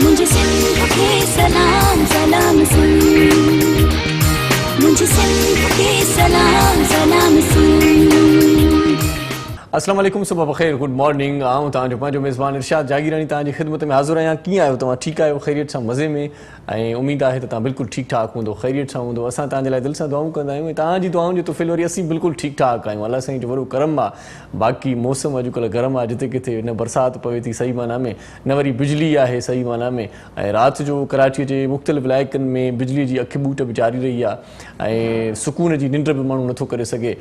منهنجي سنڌ کي سلام سلام سنڌ منهنجي سنڌ کي سلام سلام سنڌ. السلام عليڪم صبح بخير گڊ مارننگ آئون توهان جو پنهنجو ميزبان ارشاد جاگيراڻي توهان جي خدمت ۾ حاضر آهيان ڪيئن آهيو توهان ٺيڪ آهيو خيريت سان مزي ۾ ۽ اميد آهي ته توهان بلڪل ٺيڪ ٺاڪ هوندو خيريت سان هوندو اسان توهان جي لاء دل سان دعائون ڪندا آهيون ۽ توهان جي دعائن جي طفيل وري اسين بلڪل ٺيڪ ٺاڪ آهيون الله سائين جو وڏو ڪرم آهي باقي موسم اڄڪلهه گرم آهي جتي ڪٿي نه برسات پوي ٿي صحيح معنيٰ ۾ نه وري بجلي آهي صحيح معنيٰ ۾ ۽ رات جو ڪراچي جي مختلف علائقن ۾ بجلي جي اک ٻوٽ به جاري رهي آهي ۽ سڪون جي ننڊ به ماڻهو نٿو ڪري سگهي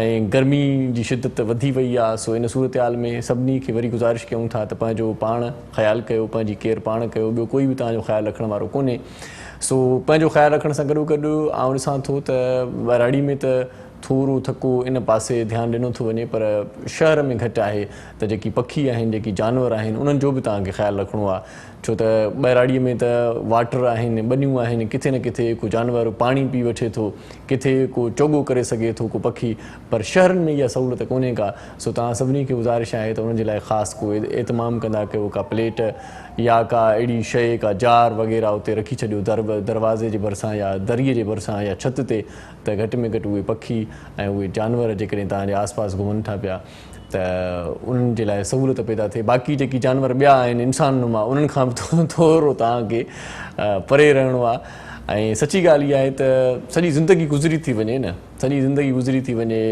۽ گرمي جي شدت وڌي وئي آهي سو ان صورتحال ۾ سڀني کي وري گذارش ڪيون ٿا ته پنهنجو پاڻ خيال ڪيو پنهنجي ڪيئر پاڻ ڪيو ٻيو ڪوئي به توهان جو خيال رکڻ وارو ڪونهي سو پنهنجو خيال رکڻ سان گڏو گڏ آئون ڏسان ٿو ته ٻهراڙي ۾ ته ٿورو ٿڪو ان پاسي ڌيان ڏنو ٿو وڃي پر شهر ۾ گهٽ آهي ته جيڪي پکي آهن جيڪي جانور آهن انهن جو به توهان کي خيال رکڻو آهي ڇو ته ٻهراڙيء ۾ ته واٽر آهن ٻنيون آهن ڪٿي نه ڪٿي ڪو جانور پاڻي پي وٺي ٿو ڪٿي ڪو چوڳو ڪري سگهي ٿو ڪو پکي پر شهرن ۾ اها سهولت ڪونهي ڪا سو توهان سڀني کي گذارش آهي ته انهن جي لاء خاص ڪو اهتمام ڪندا ڪيو ڪا پليٽ يا ڪا اهڙي شيء ڪا جار وغيره اتي رکي ڇڏيو در دروازي جي ڀرسان يا دريء جي ڀرسان يا ڇت تي ته گهٽ ۾ گهٽ اهي پکي ۽ اهي جانور جيڪڏهن توهان جي آس پاس گهمن ٿا پيا ته انهن جي لاء سهولت پيدا ٿئي باقي جيڪي جانور ٻيا آهن انسان نما انهن کان به ٿورو توهان کي پري رهڻو آهي ۽ سچي ڳالهه اها آهي ته سڄي زندگي گذري ٿي وڃي نه سڄي زندگي گذري ٿي وڃي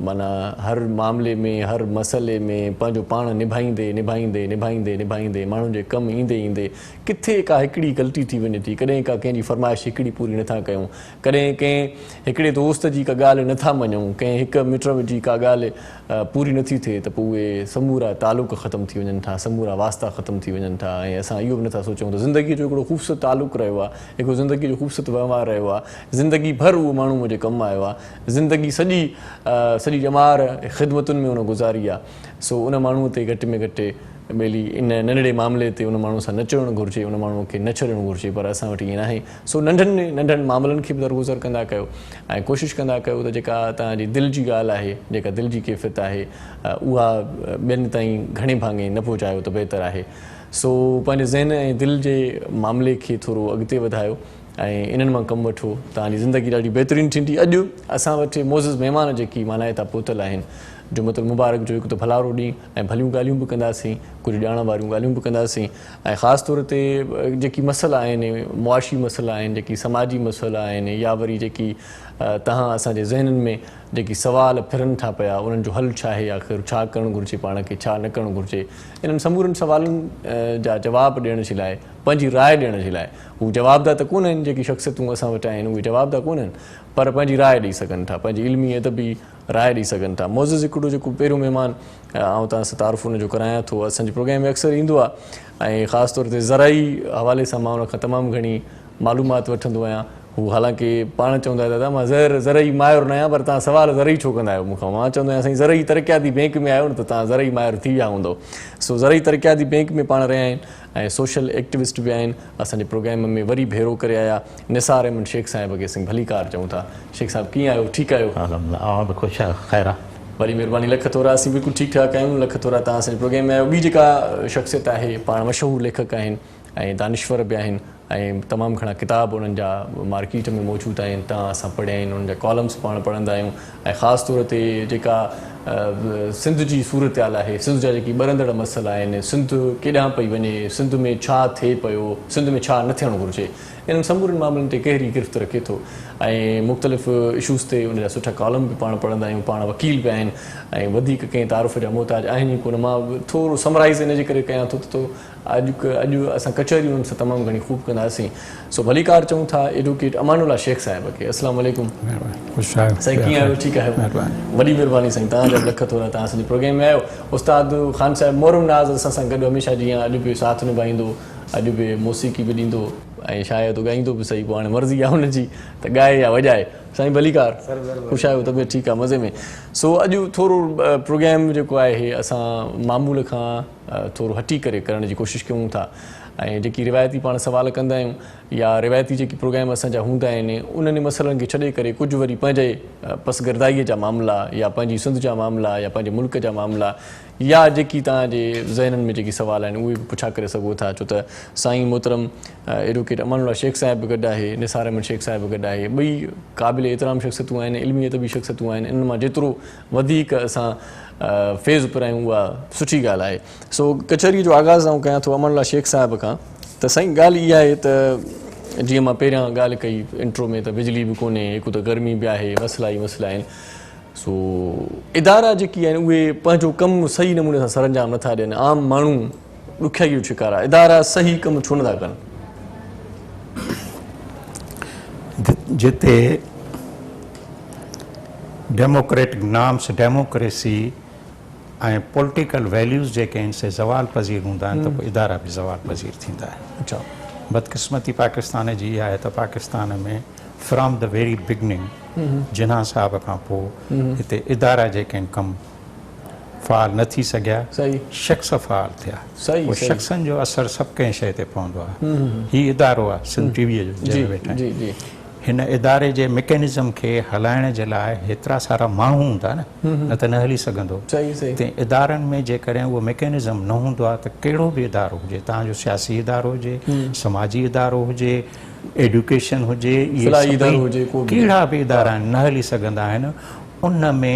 معنيٰ هر معاملي ۾ هر مسئلي ۾ پنهنجو پاڻ نڀائيندي نڀائيندي نڀائيندي نڀائيندي ماڻهن جي ڪم ايندي ايندي ڪٿي ڪا هڪڙي غلطي ٿي وڃي ٿي ڪڏهن ڪا ڪنهن جي فرمائش هڪڙي پوري نٿا ڪيون ڪڏهن ڪنهن هڪڙي دوست جي ڪا ڳالهه نه ٿا مڃون، ڪنهن هڪ مٽ جي ڪا ڳالهه پوري نه ٿي ٿئي ته پوء اهي سمورا تعلق ختم ٿي وڃن ٿا، سمورا واسطا ختم ٿي وڃن ٿا ۽ اسان اهو به نه ٿا سوچون ته زندگيء جو هڪڙو خوبصورت تعلق رهيو آهي، هڪڙو زندگيء جو خوبصورت وهنوار رهيو آهي، زندگي ڀر اهو ماڻهو منهنجي ڪم آيو آهي، زندگي سڄي سڄي ڄمار خدمتن ۾ ان گذاري آهي، سو ان ماڻهوء تي گهٽ ۾ گهٽ ٻيلي ان ننڍڙي معاملي تي ان ماڻهوء سان نه چڙڻ گهرجي، ان ماڻهوء کي نه ڇڏڻ گهرجي پر اسان وٽ ائين ناهي. سو ننڍن ننڍن معاملن کي به درگذر ڪندا ڪيو ۽ ڪوشش ڪندا ڪيو ته جيڪا توهان جي دل جي ڳالهه آهي، جيڪا دل جي ڪيفيت آهي اها ٻين تائين گهڻي ڀاڱي نه پهچايو ته بهتر آهي. سو پنهنجي ذهن ۽ دل جي معاملي کي ٿورو اڳتي وڌايو ۽ انهن مان ڪم وٺو، توهان جي زندگي ڏاڍي بهترين ٿيندي. اڄ اسان وٽ معزز مهمان جيڪي مانائتا پهتل آهن، جمعة المبارڪ جو هڪ ته ڀلارو ڏينهن ۽ ڀليون ڳالهيون به ڪنداسين، ڪجهه ڄاڻ واريون ڳالهيون به ڪنداسين. ۽ خاص طور تي جيڪي مسئلا آهن معاشي مسئلا آهن جيڪي سماجي مسئلا آهن يا وري جيڪي تهان اسان جي ذهنن ۾ جيڪي سوال ڦرن ٿا پيا انهن جو حل ڇا آهي آخر ڇا ڪرڻ گهرجي پاڻ کي ڇا نه ڪرڻ گهرجي انهن سمورن سوالن جا جواب ڏيڻ جي لاء پنهنجي راء ڏيڻ جي لاء هو جوابدا ته ڪونه آهن جيڪي شخصيتون اسان وٽ آهن اهي جوابدا ڪونه آهن پر پنهنجي راء ڏئي سگهن ٿا پنهنجي علمي ادبي راء ڏئي سگهن ٿا. معزز هڪڙو جيڪو پهريون مهمان آئون توهان سان تعارف ان جو ڪرايان ٿو اسان جي پروگرام ۾ اڪثر ايندو آهي ۽ خاص طور تي زرعي حوالي سان مان ان کان تمام گهڻي معلومات وٺندو آهيان هو حالانڪه پاڻ چوندو آهي دادا مان زهر زرعي ماهر نه آهيان پر توهان سوال زرعي ڇو ڪندا آهيو مون کان مان چوندو آهيان سائين زرعي ترقياتي بينڪ ۾ آهيو نه ته توهان زرعي ماهر ٿي ويا هوندو سو زرعي ترقياتي بينڪ ۾ پاڻ رهيا آهن ۽ سوشل ايڪٽوسٽ به آهن اسان جي پروگرام ۾ وري ڀيرو ڪري آيا نثار احمد شيخ صاحب کي اسين ڀليڪار چئون ٿا شيخ صاحب ڪيئن آهيو ٺيڪ آهيو. الحمدلله اوهان به خوش آهيو خير آ. وڏي مهرباني لک ٿورا اسين بلڪل ٺيڪ ٺاڪ آهيون لک ٿورا توهان اسان جي پروگرام ۾ آيو ٻي جيڪا شخصيت آهي پاڻ مشهور ليکڪ آهن ۽ دانشور به آهن ۽ تمام گهڻا ڪتاب انهن جا مارڪيٽ ۾ موجود آهن توهان اسان پڙهيا آهن انهن جا ڪالمس پاڻ پڙهندا آهيون ۽ خاص طور تي جيڪا سنڌ جي صورتحال آهي سنڌ جا جيڪي ٻرندڙ مسئلا آهن سنڌ ڪيڏانهن پئي وڃي سنڌ ۾ ڇا ٿئي پيو سنڌ ۾ ڇا نه ٿيڻ گهرجي انهن سمورن معاملن تي گهري گرفت رکي ٿو ۽ مختلف اشوز تي ان جا سٺا ڪالم به پاڻ پڙهندا آهيون پاڻ وڪيل به آهن ۽ وڌيڪ ڪنهن تعارف جا محتاج آهن ئي ڪونه مان ٿورو سمرائيز ان جي ڪري ڪيان ٿو ته اڄ اڄ اسان ڪچهري انهن سان تمام گهڻي خوب ڪنداسين سو ڀليڪار چئون ٿا ايڊووڪيٽ امان الله شيخ صاحب کي السلام عليڪم خوش آهيو سائين ڪيئن آهيو ٺيڪ آهيو وڏي مهرباني سائين توهان جا به لک ٿورا توهان اسان جي پروگرام ۾ آيو استاد خان صاحب محرم ناز اسان سان گڏ هميشه جيان اڄ به ساٿ نڀائيندو اڄ به موسيقي به ڏيندو ۽ شايد ڳائيندو به سهي پوء هاڻي مرضي آهي ان جي ته ڳائي يا وڄائي سائين ڀليڪار خوش آهيو طبيعت ٺيڪ آهي مزي ۾ سو اڄ ٿورو پروگرام جيڪو آهي اسان معمول کان ٿورو هٽي ڪري ڪرڻ جي ڪوشش ڪيون ٿا ۽ جيڪي روايتي پاڻ سوال ڪندا آهيون يا روايتي جيڪي پروگرام اسان جا هوندا آهن انهن مسئلن کي ڇڏي ڪري ڪجهه وري پنهنجي پسگردائيء جا معاملا يا پنهنجي سنڌ جا معاملا يا پنهنجي ملڪ جا معاملا يا جيڪي توهان جي ذهنن ۾ جيڪي سوال آهن اهي به پڇا ڪري سگهو ٿا ڇو ته سائين محترم ايڊووڪيٽ امان الله شيخ صاحب به گڏ آهي نثار احمد شيخ صاحب به گڏ آهي ٻئي قابل احترام شخصيتون آهن علمي ادبي شخصيتون آهن انهن مان جيترو وڌيڪ اسان فيض پرايون اها سٺي ڳالهه آهي سو ڪچهريء جو آغاز آئون ڪيان ٿو امان الله شيخ صاحب کان ته سائين ڳالهه اها آهي ته جيئن مان پهريان ڳالهه ڪئي انٽرو ۾ ته بجلي به ڪونهي هڪ ته گرمي به آهي مسئلا ئي مسئلا آهن سو ادارا جيڪي آهن اهي پنهنجو ڪم صحيح نموني سان سرانجام نٿا ڏين عام ماڻهو ڏکيائي جو شڪار آهي ادارا صحيح ڪم ڇو نٿا ڪن؟ جتي democratic norms, democracy ۽ political values جيڪي آهن سي زوال پذير هوندا آهن ته پوء ادارا به زوال پذير ٿيندا آهن. بدقسمتي پاڪستان جي اها آهي ته Pakistan ۾ from the very beginning Jinnah صاحب کان پوء هتي ادارا جيڪي آهن ڪم فعال نه ٿي سگهيا، شخص فعال ٿيا. پوء شخصن جو اثر سڀ ڪنهن شيء تي پوندو آهي. هي ادارو آهي سنڌ ٽي ويء جو جنهن ۾ ويٺا آهيون. هن اداري جي مڪينزم کي هلائڻ جي لاء هيترا سارا ماڻهو هوندا نه، نه ته نه هلي سگهندو. تنهن ادارن ۾ جيڪڏهن اهو مڪينزم نه هوندو آهي ته ڪهڙو به ادارو هجي، توهان جو سياسي ادارو هجي، سماجي ادارو هجي، ايڊيوڪيشن هجي، اهي سڀئي ڪهڙا به ادارا آهن نه هلي سگهندا آهن. ان ۾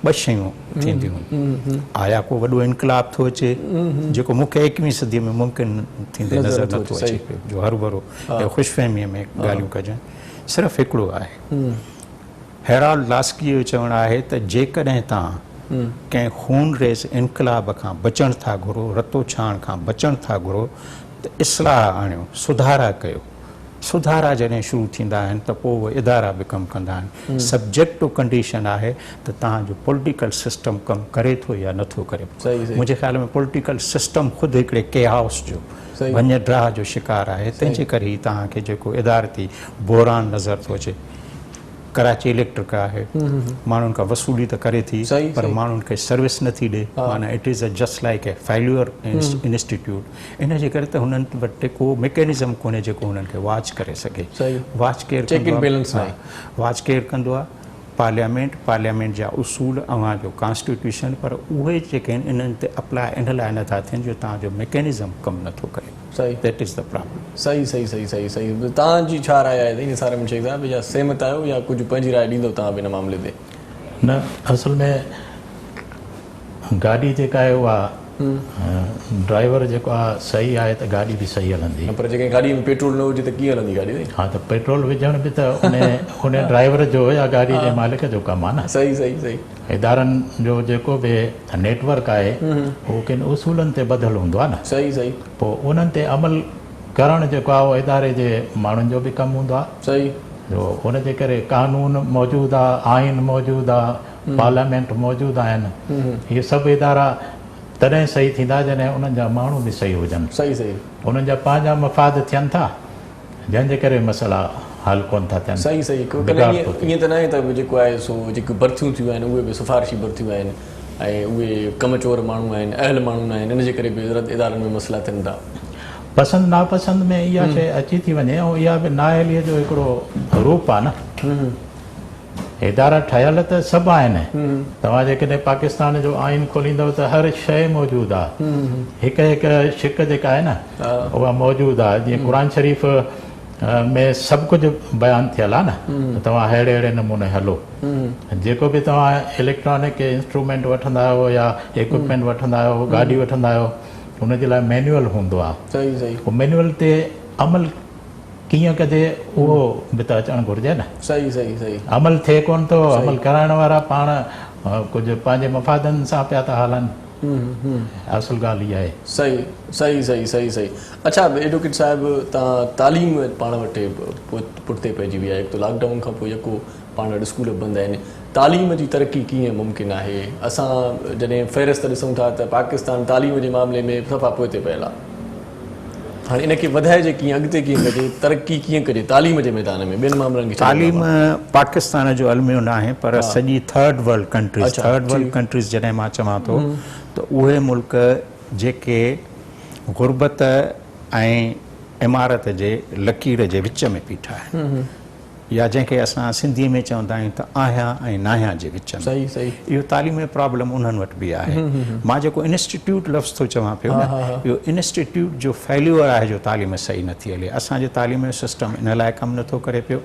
ٻه شيون ٿينديون آهن. آيا ڪو وڏو انقلاب ٿو اچي جيڪو مون کي ايڪويهين صديء ۾ ممڪن ٿيندي نظر نه ٿو اچي پيو جو هروڀرو خوش فهميء ۾ ڳالهيون ڪجن. صرف هڪڙو آهي. هيرالڊ لاسڪيء جو چوڻ آهي ته جيڪڏهن توهان ڪنهن خونريز انقلاب کان بچڻ ٿا گهرو، رتوڇاڻ کان بچڻ ٿا گهرو ته اصلاح آڻيو، سڌارا ڪيو. سڌارا جڏهن شروع ٿيندا آهن ته پوء اهي ادارا به ڪم ڪندا آهن. سبجيڪٽ ٽو ڪنڊيشن آهي ته توهان جو پوليٽيڪل سسٽم ڪم ڪري ٿو يا نه ٿو ڪري. منهنجي خيال ۾ پوليٽيڪل سسٽم خود هڪڙي ڪيهاوس جو، ڀڃ ڊاهه جو شڪار آهي، تنهن جي ڪري هي توهان کي جيڪو ادارتي بحران نظر ٿو اچي. ڪراچي اليڪٽرڪ آهي، ماڻهن کان وصولي ته ڪري ٿي پر ماڻهن کي سروس نه ٿي ڏي، معنيٰ it is a just like a failure institute. ان جي ڪري ته هنن وٽ ڪو ميڪينزم ڪونهي جيڪو هنن کي واچ ڪري سگهي. واچ ڪير ڪندو آهي؟ واچ ڪير ڪندو آهي؟ پارليامينٽ، پارليامينٽ جا اصول، اوهان جو ڪانسٽيٽيوشن، پر اهي جيڪي آهن انهن تي اپلاء ان لاء نه ٿا ٿين جو توهان جو ميڪينزم ڪم نه ٿو ڪري. That is the problem. صحيح صحيح صحيح صحيح صحيح توهان جي ڇا راء آهي سائين نثار احمد شيخ صاحب يا سهمت آهيو يا ڪجهه پنهنجي راء ڏيندو توهان به ان معاملي تي؟ نه اصل ۾ گاڏي جيڪا آهي اها ڊرائيور جيڪو آهي صحيح آهي ته گاڏي به صحيح هلندي. نه پر جيڪڏهن گاڏي ۾ پيٽرول نه هجي ته ڪيئن هلندي گاڏي سائين. ها ته پيٽرول وجهڻ به ته ان ان ڊرائيور جو يا گاڏي جي مالڪ جو ڪم آهي نه. صحيح صحيح صحيح. ادارن جو جيڪو به نيٽ ورڪ آهي اهو ڪن اصولن تي ٻڌل هوندو آهي نه. صحيح صحيح. پوء انهن تي عمل ڪرڻ جيڪو آهي اهو اداري جي ماڻهن جو به ڪم هوندو آهي. صحيح. جو ان جي ڪري قانون موجود آهي، آئين موجود آهي. پارليامينٽ موجود آهن اهي سڀ ادارا تڏهن صحيح ٿيندا جڏهن انهن جا ماڻهو به صحيح هجن. صحيح صحيح. انهن جا پنهنجا مفاد ٿين ٿا جنهن جي ڪري مسئلا حل ڪونه ٿا ٿين. صحيح صحيح بگاڙ ٿو ٿئي. ائين ته ناهي ته جيڪو آهي سو جيڪيون برٿيون ٿيون آهن اهي به سفارشي برٿيون آهن ۽ اهي ڪم چور ماڻهو آهن اهل ماڻهو ناهن ان جي ڪري به ادارن ۾ مسئلا ٿين ٿا. پسند ناپسند ۾ اها شيء اچي ٿي وڃي ۽ اها به نااهليء جو هڪڙو روپ آهي نه. ادارا ٺهيل ته سڀ آهن. توهان جيڪڏهن پاڪستان جو آئين کوليندؤ ته هر شيء موجود آهي. هڪ هڪ شق جيڪا آهي نه اها موجود آهي. جيئن قرآن شريف ۾ سڀ ڪجهه بيان ٿيل آهي نه ته توهان ههڙي ههڙي نموني هلو. جيڪو به توهان اليڪٽرانڪ انسٽرومينٽ وٺندا آهيو يا ايڪوپمينٽ وٺندا آهيو، گاڏي وٺندا آهيو، ان جي لاء مينيول هوندو آهي. مينيول تي عمل ڪيئن ڪجي اهو به ته اچڻ گهرجي نه. صحيح صحيح صحيح. عمل ٿئي ڪونه ٿو، عمل ڪرائڻ وارا پاڻ ڪجهه پنهنجي مفادن سان پيا ٿا هلن. اصل ڳالهه اها آهي. صحيح صحيح صحيح صحيح صحيح اڇا ايڊووڪيٽ صاحب تان تعليم پاڻ وٽ پٺتي پئجي وئي آهي هڪ ته لاڪ ڊائون کان پوء يڪو پاڻ وٽ اسڪول بند آهن تعليم جي ترقي ڪيئن ممڪن آهي اسان جڏهن فهرست ڏسون ٿا ته پاڪستان تعليم جي معاملي ۾ صفا پوئتي پيل آهي. هاڻي ان کي وڌائجي ڪيئن، اڳتي ڪيئن ڪجي، ترقي ڪيئن ڪجي تعليم جي ميدان ۾ ٻين معاملن کي ڇڏڻ تعليم پاڪستان جو الميو ناهي پر سڄي third world countries, third world countries جڏهن مان چوان ٿو ته اهي ملڪ جيڪي غربت ۽ عمارت جي لڪير جي وچ ۾ بيٺا آهن يا جنهن کي اسان سنڌي ۾ چوندا آهيون ته آهيان ۽ ناهيان جي وچ ۾. اهو تعليمي پرابلم انهن وٽ به آهي. مان جيڪو انسٽيٽيوٽ لفظ ٿو چوان پيو نه اهو انسٽيٽيوٽ جو فيليور آهي جو تعليم صحيح نه ٿي هلي. اسان جي تعليم جو سسٽم ان لاء ڪم نه ٿو ڪري پيو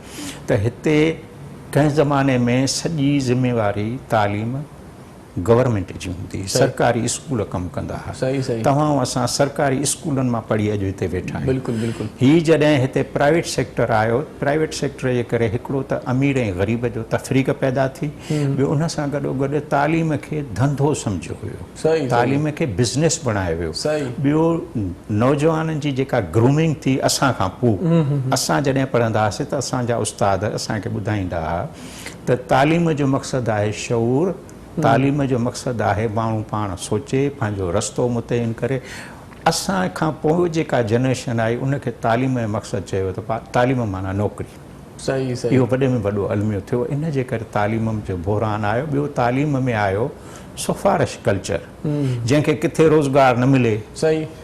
ته هتي ڪنهن زماني ۾ سڄي ذميواري تعليم گورنمينٽ جي هوندي هئي، سرڪاري اسڪول ڪم ڪندا ها. توهان ۽ اسان سرڪاري اسڪولن مان پڙهي اڄ هتي ويٺا آهيون. هي جڏهن هتي پرائيويٽ سيڪٽر آيو، پرائيويٽ سيڪٽر جي ڪري هڪڙو ته امير ۽ غريب جو تفريق پيدا ٿي، ٻيو ان سان گڏوگڏ تعليم کي ڌنڌو سمجهيو ويو، تعليم کي بزنس بڻايو ويو، ٻيو نوجوانن جي جيڪا گرومنگ ٿي اسان کان پوء، اسان جڏهن پڙهندا هئاسين ته اسان جا استاد اسان کي ٻڌائيندا ها ته تعليم جو مقصد آهي شعور، تعليم جو مقصد آهي ماڻهو پاڻ سوچي، پنهنجو رستو متعين ڪري. اسان کان پوء جيڪا جنريشن آئي ان کي تعليم جو مقصد چيو ته تعليم معنيٰ نوڪري. اهو وڏي ۾ وڏو الميو ٿيو. ان جي ڪري تعليم جو بحران آيو. ٻيو تعليم ۾ آيو سفارش ڪلچر، جنهن کي ڪٿي روزگار نه ملي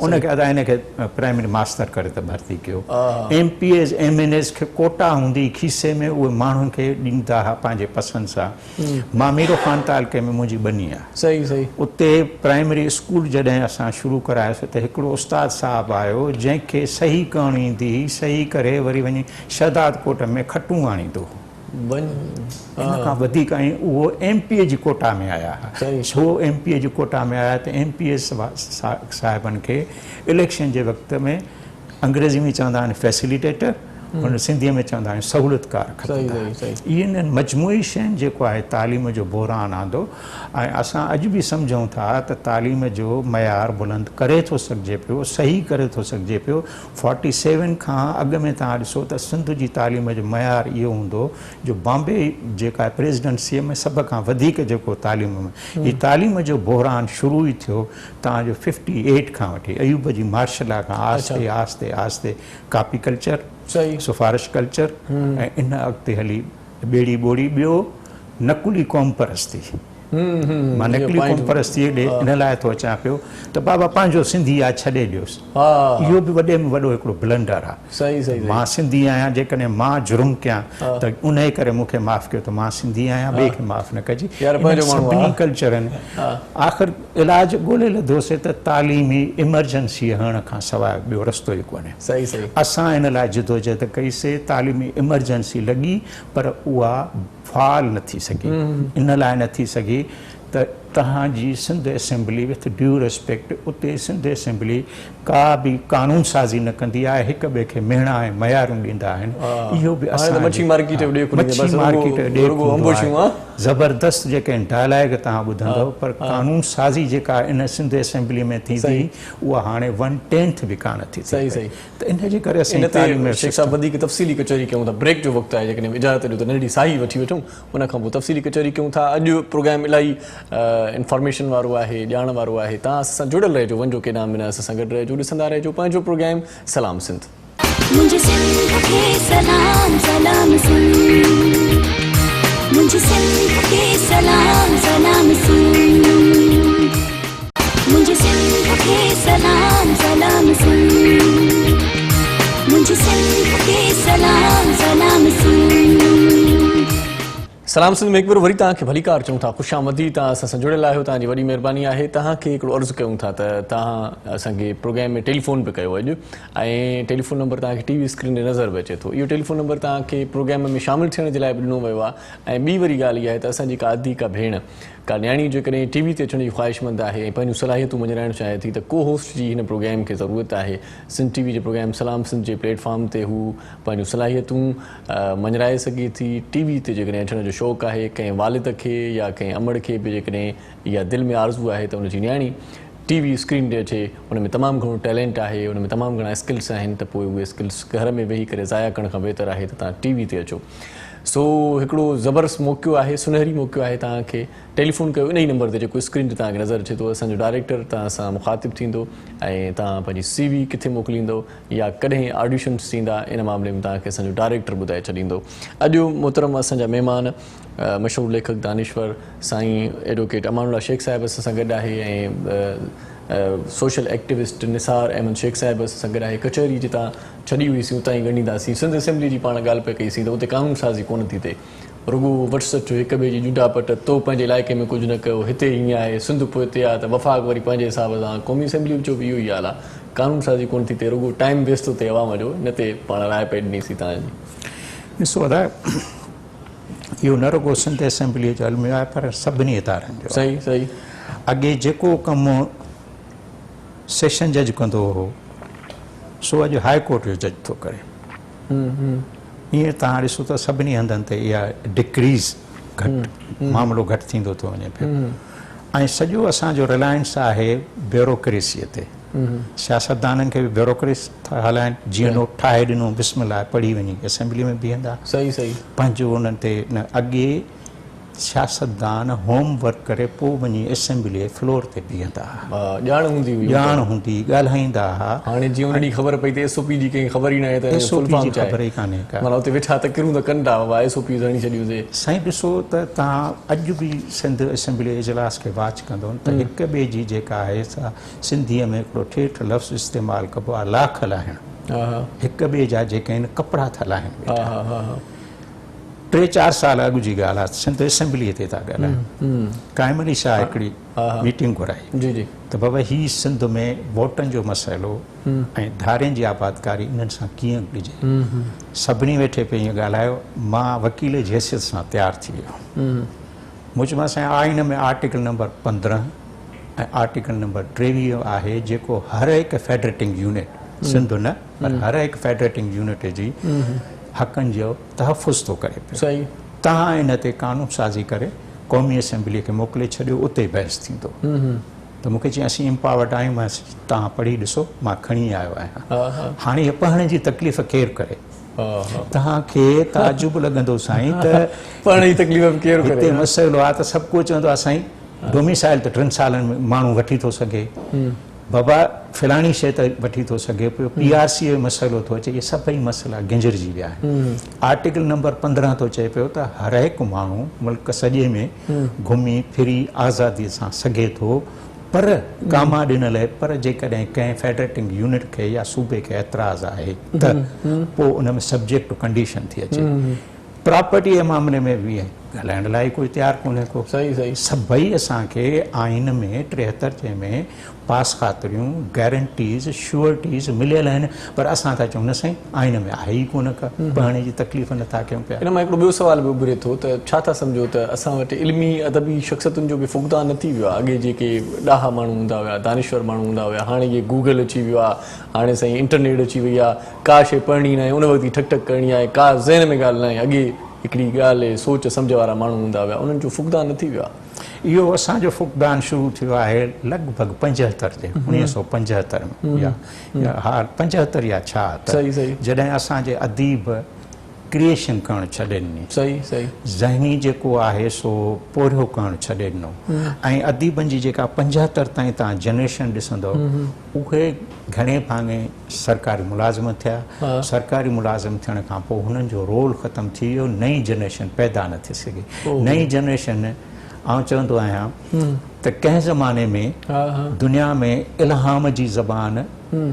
ان کي ادا هن کي پرائمري ماستر ڪري ته ڀرتي ڪيو. M P As M N As کي ڪوٽا هوندي کيسي ۾ اهي ماڻهن کي ڏيندا ها پنهنجي پسند سان. مان ميرو خان تعلقي ۾ منهنجي ٻني آ. اتي پرائمري اسڪول جڏهن اسان شروع ڪرايوسي ته هڪڙو استاد صاحب آيو جنهن کي صحيح ڪرڻ ايندي هئي، صحيح ڪري وري وڃي شهداد ڪوٽ ۾ کٽون آڻيندو هو. ان کان وڌيڪ ۽ اهو ايم پي اي جي ڪوٽا ۾ آيا ها. ڇو ايم پي اي جي ڪوٽا ۾ آيا ته ايم پي اي صاحبن کي اليڪشن جي وقت ۾ انگريزي ۾ چوندا آهن فيسليٽيٽر، هن سنڌيء ۾ چوندا آهيون سهولتڪار کپندا. اهي انهن مجموعي شين جيڪو آهي تعليم جو بحران آندو ۽ اسان اڄ به سمجهون ٿا ته تعليم جو معيار بلند ڪري ٿو سگهجي پيو، صحيح ڪري ٿو سگهجي پيو. فورٽي سيون کان اڳ ۾ توهان ڏسو ته سنڌ جي تعليم جو معيار اهو هوندو جو بامبي جيڪا آهي پريزيڊنسيء ۾ سڀ کان وڌيڪ جيڪو تعليم ۾ هي تعليم جو بحران شروع ئي ٿيو توهان جو ففٽي ايٽ کان وٺي ايوب جي مارشل لا کان آهستي آهستي آهستي ڪاپي ڪلچر، سفارش ڪلچر ۽ ان اڳتي هلي ٻيڙي ٻوڙي ٻيو نقلي قوم پرستي. مان نقلي قوم پرستي ڏي ان لاء ٿو اچان پيو ته بابا پنهنجو سنڌي آ ڇڏي ڏيوس. اهو به وڏي ۾ وڏو هڪڙو بلنڊر آ. مان سنڌي آهيان جيڪڏهن مان جرم ڪيان ته انهي ڪري مون کي معاف ڪيو ته مان سنڌي آهيان ٻئي کي معاف نه ڪجي. انهن سڀني ڪلچرن آخر علاج ڳولي لڌوسي ته تعليمي ايمرجنسي هڻڻ کان سواء ٻيو رستو ئي ڪونهي. اسان ان لاء جدوجهد ڪئي سي، تعليمي ايمرجنسي لڳي پر اها فعال نه ٿي سگهي. ان لاء نه ٿي سگهي ته توهان جي Sindh assembly with due respect اتي سنڌ اسيمبلي ڪا به قانون سازي نه ڪندي آهي، هڪ ٻئي کي مهڻا ۽ ميارون ڏيندا آهن. اهو به اسان جي مڇي مارڪيٽ جو ڏيک هوندو آهي. زبردست جيڪي آهن ڊائلاگ توهان ٻڌندؤ پر قانون سازي جيڪا ان سنڌ اسيمبلي ۾ ٿيندي هئي اها هاڻي ون ٽينٿ به ڪانه ٿي ٿئي پئي ته ان جي ڪري اسين ان تي شيخ صاحب وڌيڪ تفصيلي ڪچهري ڪيون ٿا بريڪ جو وقت آهي جيڪڏهن اجازت ڏيو ته ننڍڙي ساهي وٺي وٺون ان کان پوء تفصيلي ڪچهري ڪيون ٿا اڄ پروگرام الاهي انفارميشن وارو آهي ڄاڻ وارو آهي توهان اسان سان جڙيل رهجو وڃجو ڪيڏانهن به نه اسان سان گڏ رهجو ڏسندا رهجو پنهنجو پروگرام سلام سنڌ. منهنجي سنڌ کي سلام سلام سنڌ منهنجي سنڌ کي سلام سلام سنڌ منهنجي سنڌ کي سلام سلام سنڌ منهنجي سنڌ کي سلام سلام سنڌ. سلام سنڌ ۾ هڪ ڀيرو وري توهان کي ڀليڪار چئون ٿا خوش آمديد توهان اسان سان جڙيل آهيو توهان جي وڏي مهرباني آهي توهان کي هڪڙو عرض ڪيون ٿا ته توهان اسان کي پروگرام ۾ ٽيليفون به ڪيو اڄ ۽ ٽيليفون نمبر توهان کي ٽي وي اسڪرين تي نظر به اچي ٿو اهو ٽيليفون نمبر توهان کي پروگرام ۾ شامل ٿيڻ جي لاء به ڏنو ويو آهي ۽ ٻي وري ڳالهه اها آهي ته اسان جي ڪا ادي ڪا ڀيڻ ڪا نياڻي جيڪڏهن ٽي وي تي اچڻ جي خواهشمند آهي ۽ پنهنجون صلاحيتون مڃرائڻ چاهي ٿي ته ڪو هوسٽ جي هن پروگرام کي ضرورت آهي سنڌ ٽي وي جي پروگرام سلام سنڌ جي پليٽ فارم تي هو پنهنجون صلاحيتون مڃرائي سگهي ٿي، ٽي وي تي جيڪڏهن اچڻ جو شوق آهي، ڪنهن والد کي يا ڪنهن امڙ کي به جيڪڏهن اها دل ۾ آرزو آهي ته ان جي نياڻي ٽي وي اسڪرين تي اچي، ان ۾ تمام گهڻو ٽيلينٽ آهي، ان ۾ تمام گهڻا اسڪلس آهن ته پوء اهي اسڪلس گهر ۾ ويهي ڪري ضايع ڪرڻ کان بهتر آهي ته توهان ٽي وي تي اچو. سو هڪڙو زبرست موقعو آهي، سنهري موقعو آهي توهان کي ٽيليفون ڪيو انهي نمبر تي جيڪو اسڪرين تي توهان کي نظر اچي ٿو اسان جو ڊائريڪٽر توهان سان مخاطب ٿيندو ۽ توهان پنهنجي سي وي ڪٿي موڪليندو يا ڪڏهن آڊيشنز ٿيندا ان معاملي ۾ توهان کي اسان جو ڊائريڪٽر ٻڌائي ڇڏيندو. اڄ محترم اسان جا مهمان مشهور ليکڪ دانشور سائين ايڊووڪيٽ امان الله شيخ صاحب اسان سان گڏ آهي ۽ سوشل ايڪٽيوسٽ نثار احمد شيخ صاحب اسان سان گڏ آهي. ڪچهري جتان ڇڏي هئي سين اتان ئي ڳنڍينداسين. سنڌ اسيمبلي جي پاڻ ڳالهه پئي ڪئي سين ته اتي قانون سازي ڪونه ٿي ٿئي. رڳو وٺ سٺ هڪ ٻئي جي ڄنڊا پٽ، تو پنهنجي علائقي ۾ ڪجهه نه ڪيو، هتي هيئن آهي، سنڌ پوئتي آ ته وفاق وري پنهنجي حساب سان، قومي اسيمبلي جو به اهو ئي حال آ. قانون سازي ڪونه ٿي ٿئي، رڳو ٽائيم ويسٽ ٿو ٿئي عوام جو. ان تي پاڻ راء پئي ڏني سين توهان جي. ڏسو ادا اهو نه رڳو سنڌ اسيمبليء جو الميو آهي پر سڀني ادارن جو آهي. صحيح صحيح. اڳي جيڪو ڪم سيشن جج ڪندو هو سو اڄ هاء ڪورٽ جو جج ٿو ڪري. ائين توهان ڏسو ته سڀني هنڌن تي اها ڊڪريز گهٽ معاملو گهٽ ٿيندو ٿو وڃي پيو ۽ سڄو اسان جو رلائنس آهي بيوروڪريسيء تي. سياستدانن کي به بيوروڪريس ٿا هلائن، جيئن نوٽ ٺاهي ڏنو بسم الله پڙهي وڃي اسيمبلي ۾ بيهندا. صحيح صحيح. پنهنجو انهن تي نه اڳي سياستدان هوم ورڪ ڪري پوء وڃي اسيمبلي جي فلور تي بيهندا ها. ها ڄاڻ هوندي هئي. ڄاڻ هوندي هئي ڳالهائيندا ها. هاڻي جيئن ان ڏينهن خبر پئي ته ايس او پي جي ڪنهن کي خبر ئي ناهي ته ان جو فل فارم ڇا آهي. خبر ئي ڪانهي ڪا. معنيٰ اتي ويٺا تقريرون ته ڪن ٿا بابا ايس او پيز هڻي ڇڏيون سي. سائين ڏسو ته توهان اڄ به سنڌ اسيمبلي اجلاس کي واچ ڪندو ته هڪ ٻئي جي جيڪا آهي سا سنڌيء ۾ هڪڙو ٺيٺ لفظ استعمال ڪبو آهي لاک لاهڻ. هڪ ٻئي جا جيڪي آهن ڪپڙا ٿا لاهن ويٺا. ٽي چار سال اڳ جي ڳالهه آهي سنڌ اسيمبليء تي ٿا ڳالهايون. قائم علي شاهه هڪڙي ميٽنگ گهرائي ته بابا هي سنڌ ۾ ووٽن جو مسئلو ۽ ڌارين جي آبادڪاري انهن سان ڪيئن ڏجي. سڀني ويٺي پئي ائين ڳالهايو. مان وڪيل جي حيثيت سان تيار ٿي ويو. مون چيومانس سائين آئين ۾ آرٽيڪل نمبر 15 ۽ آرٽيڪل نمبر 23 آهي جيڪو هر هڪ فيڊريٽنگ يونٽ، سنڌ نه پر هر هڪ فيڊريٽنگ يونٽ جي حقن جو تحفظ ٿو ڪري پيو. توهان ان تي قانون سازي ڪري قومي اسيمبلي کي موڪلي ڇڏيو اتي بحث ٿيندو. ته مون کي چيائين اسين امپاورڊ آهيون، مان توهان پڙهي ڏسو مان کڻي آيو آهيان. هاڻي هيء پڙهڻ جي تڪليف ڪير ڪري؟ توهان کي تعجب لڳندو سائين ته پڙهڻ جي تڪليف به ڪير ڪري؟ هتي مسئلو آهي ته سڀ ڪو چوندو آهي سائين ڊوميسائل ته ٽن سالن ۾ ماڻهو وٺي ٿو سگهي، بابا فلاڻي شيء ته وٺي ٿو سگهي پيو، پي آر سي جو مسئلو ٿو اچي، اهي سڀئي مسئلا گنجرجي ويا آهن. آرٽيڪل نمبر 15 ٿو چئي پيو ته هر هڪ ماڻهو ملڪ سڄي ۾ گهمي ڦري آزادي سان سگهي ٿو، پر ڪاما ڏنل آهي، پر جيڪڏهن ڪنهن فيڊريٽنگ يونٽ کي يا صوبي کي اعتراض آهي ته پوء ان ۾ سبجيڪٽ ٽو ڪنڊيشن ٿي اچي. پراپرٽي جي معاملي ۾ به ڳالهائڻ لاء ئي ڪوئي تيار ڪونهي ڪو. سڀئي اسان کي آئين ۾ 73 جنهن ۾ پاس خاطريون، گارنٽيز، شوئرٽيز مليل آهن پر اسان ٿا چئون نه سائين آئين ۾ آهي ئي ڪونه ڪا، پڙهڻ جي تڪليف نه ٿا ڪيون پيا. ان مان هڪڙو ٻيو سوال به اڀري ٿو ته ڇا ٿا سمجهو ته اسان وٽ علمي ادبي شخصيتن جو به فقدان نه ٿي ويو آهي؟ اڳي جيڪي ڏاها ماڻهو هوندا هيا، دانشور ماڻهو هوندا هيا، هاڻي اهي گوگل اچي ويو آهي، هاڻي سائين انٽرنيٽ اچي وئي آهي، ڪا شيء پڙهڻي ناهي ان وقت ئي ٺڪ ٺڪ ڪرڻي آهي، ڪا ذهن ۾ ڳالهه ناهي، اڳي هڪڙي ڳالهه سوچ سمجهه وارا ماڻهو هوندا هيا، انهن جو فقدان نه ٿي ويو آهي؟ اهو اسان جو فقدان شروع ٿيو آهي لڳ ڀڳ 75 جي، 1975 ۾ يا ها 75 يا 76 جڏهن اسان جي اديب ڪريئيشن ڪرڻ ڇڏي ڏني، ذهني جيڪو آهي سو پورهيو ڪرڻ ڇڏي ڏنو ۽ اديبن جي جيڪا 75 تائين توهان جنريشن ڏسندؤ اهي گهڻي ڀاڱي سرڪاري ملازم ٿيا، سرڪاري ملازم ٿيڻ کان پوء هنن جو رول ختم ٿي ويو، نئين جنريشن پيدا نه ٿي سگهي، نئين جنريشن آئون چوندو آهيان ته ڪنهن زماني ۾ دنيا ۾ الهام جي زبان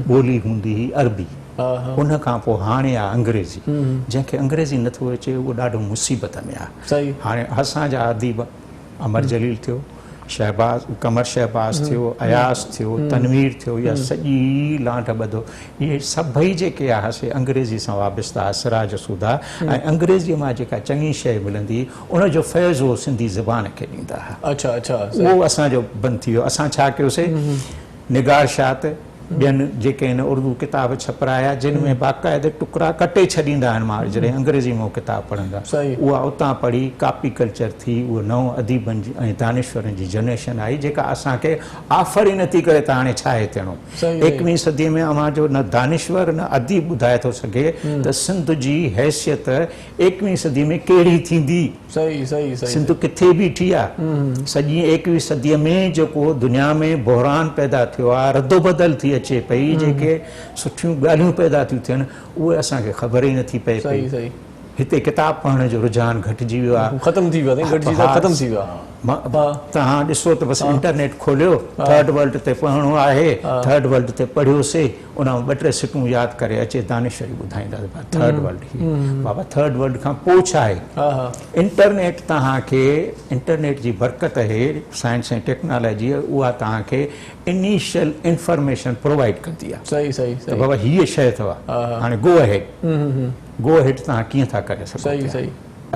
ٻولي هوندي هئي عربي، ان کان پوء هاڻي آهي انگريزي، جنهن کي انگريزي نٿو اچي اهو ڏاڍو مصيبت ۾ آهي. هاڻي اسان جا اديب امر جليل ٿيو، شهباز، قمر شهباز ٿيو، اياز ٿيو، تنوير ٿيو، اها سڄي لانڍ ٻڌو، اهي سڀئي جيڪي آها سي انگريزي سان وابسته آها، سراج سوڌا ۽ انگريزيء مان جيڪا چڱي شيء ملندي هئي ان جو فيض هو سنڌي زبان کي ڏيندا ها. اهو اسان جو بند ٿي ويو. اسان ڇا ڪيوسي، نگار شاهه ته ٻين جيڪي هن اردو ڪتاب ڇپرايا جن ۾ باقاعده ٽڪرا ڪٽي ڇڏيندا آهن ماڻهو جڏهن انگريزي ۾ اهو ڪتاب پڙهندا اها اتان پڙهي ڪاپي ڪلچر ٿي اهو نئون اديبن جي ۽ دانشورن جي جنريشن آئي جيڪا اسان کي آفر ئي نٿي ڪري ته هاڻي ڇا آهي ٿيڻو ايڪويهين صدي ۾ اوهان جو نه دانشور نه اديب ٻڌائي ٿو سگهي ته سنڌ جي حيثيت ايڪويهين صدي ۾ ڪهڙي ٿيندي؟ سنڌ ڪٿي بيٺي آ؟ سڄي ايڪويهين صديء ۾ جيڪو دنيا ۾ بحران پيدا ٿيو آ، ردوبدل ٿي اچي پئي، جيڪي سٺيون ڳالهيون پيدا ٿيون ٿين، اهي اسان کي خبر ئي نٿي پئي پئي. هتي ڪتاب پڙهڻ جو رجحان گهٽجي ويو آهي. ختم ٿي ويو آهي سائين، گهٽجي ته ختم ٿي ويو آهي. توهان ڏسو ته بس انٽرنيٽ کوليو، ٿرڊ ورلڊ تي پڙهڻو آهي، ٿرڊ ورلڊ تي پڙهيوسي، ان مان ٻه ٽي سٽون ياد ڪري اچي دانشوري ٻڌائيندا ته ٿرڊ ورلڊ هي. بابا ٿرڊ ورلڊ کان پوء ڇا آهي؟ انٽرنيٽ توهان کي انٽرنيٽ جي برڪت اهي سائنس ۽ ٽيڪنالاجي اها توهان کي انيشل انفارميشن پرووائيڊ ڪندي آهي. صحيح صحيح ته بابا هيء شيء اٿو هاڻي گو اهيڊ. گو اهيڊ توهان ڪيئن ٿا ڪري سگهو پيا؟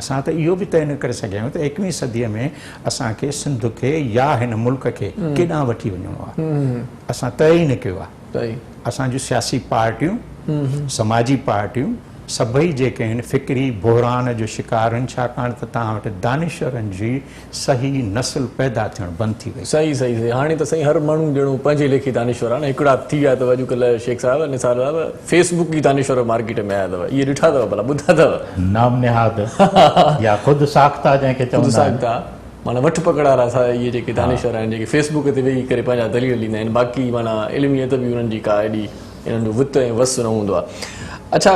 اسان ته اهو به طئي نه ڪري سگهيا آهيون ته ايڪويهين صديء ۾ اسان کي سنڌ کي يا هن ملڪ کي ڪيڏانهن وٺي وڃڻو آهي. اسان طئي ئي نه ڪيو آهي. اسان جون سياسي پارٽيون، سماجي پارٽيون سڀئي جيڪي آهن فڪري بحران جو شڪار آهن ڇاڪاڻ ته توهان وٽ دانشورن جي صحيح نسل پيدا ٿيڻ بند ٿي وئي. صحيح صحيح صحيح هاڻي ته سائين هر ماڻهو ڄڻو پنهنجي ليکي دانشور آهي نه هڪڙا ٿي ويا اٿو اڄڪلهه شيخ صاحب نثار صاحب فيس بڪ ئي دانشور مارڪيٽ ۾ آيا اٿو اهي ڏٺا اٿو ڀلا ٻڌا اٿو. نام نهاد يا خود ساخته جنهن کي خود چوندا آهن. ساخته معنيٰ وٺ پڪڙ وارا سا اهي جيڪي دانشور آهن جيڪي فيس بڪ تي ويهي ڪري پنهنجا دليل ڏيندا آهن باقي معنيٰ علمي ادبي انهن جي ڪا ايڏي انهن جو وت ۽ وس نه هوندو آهي. اڇا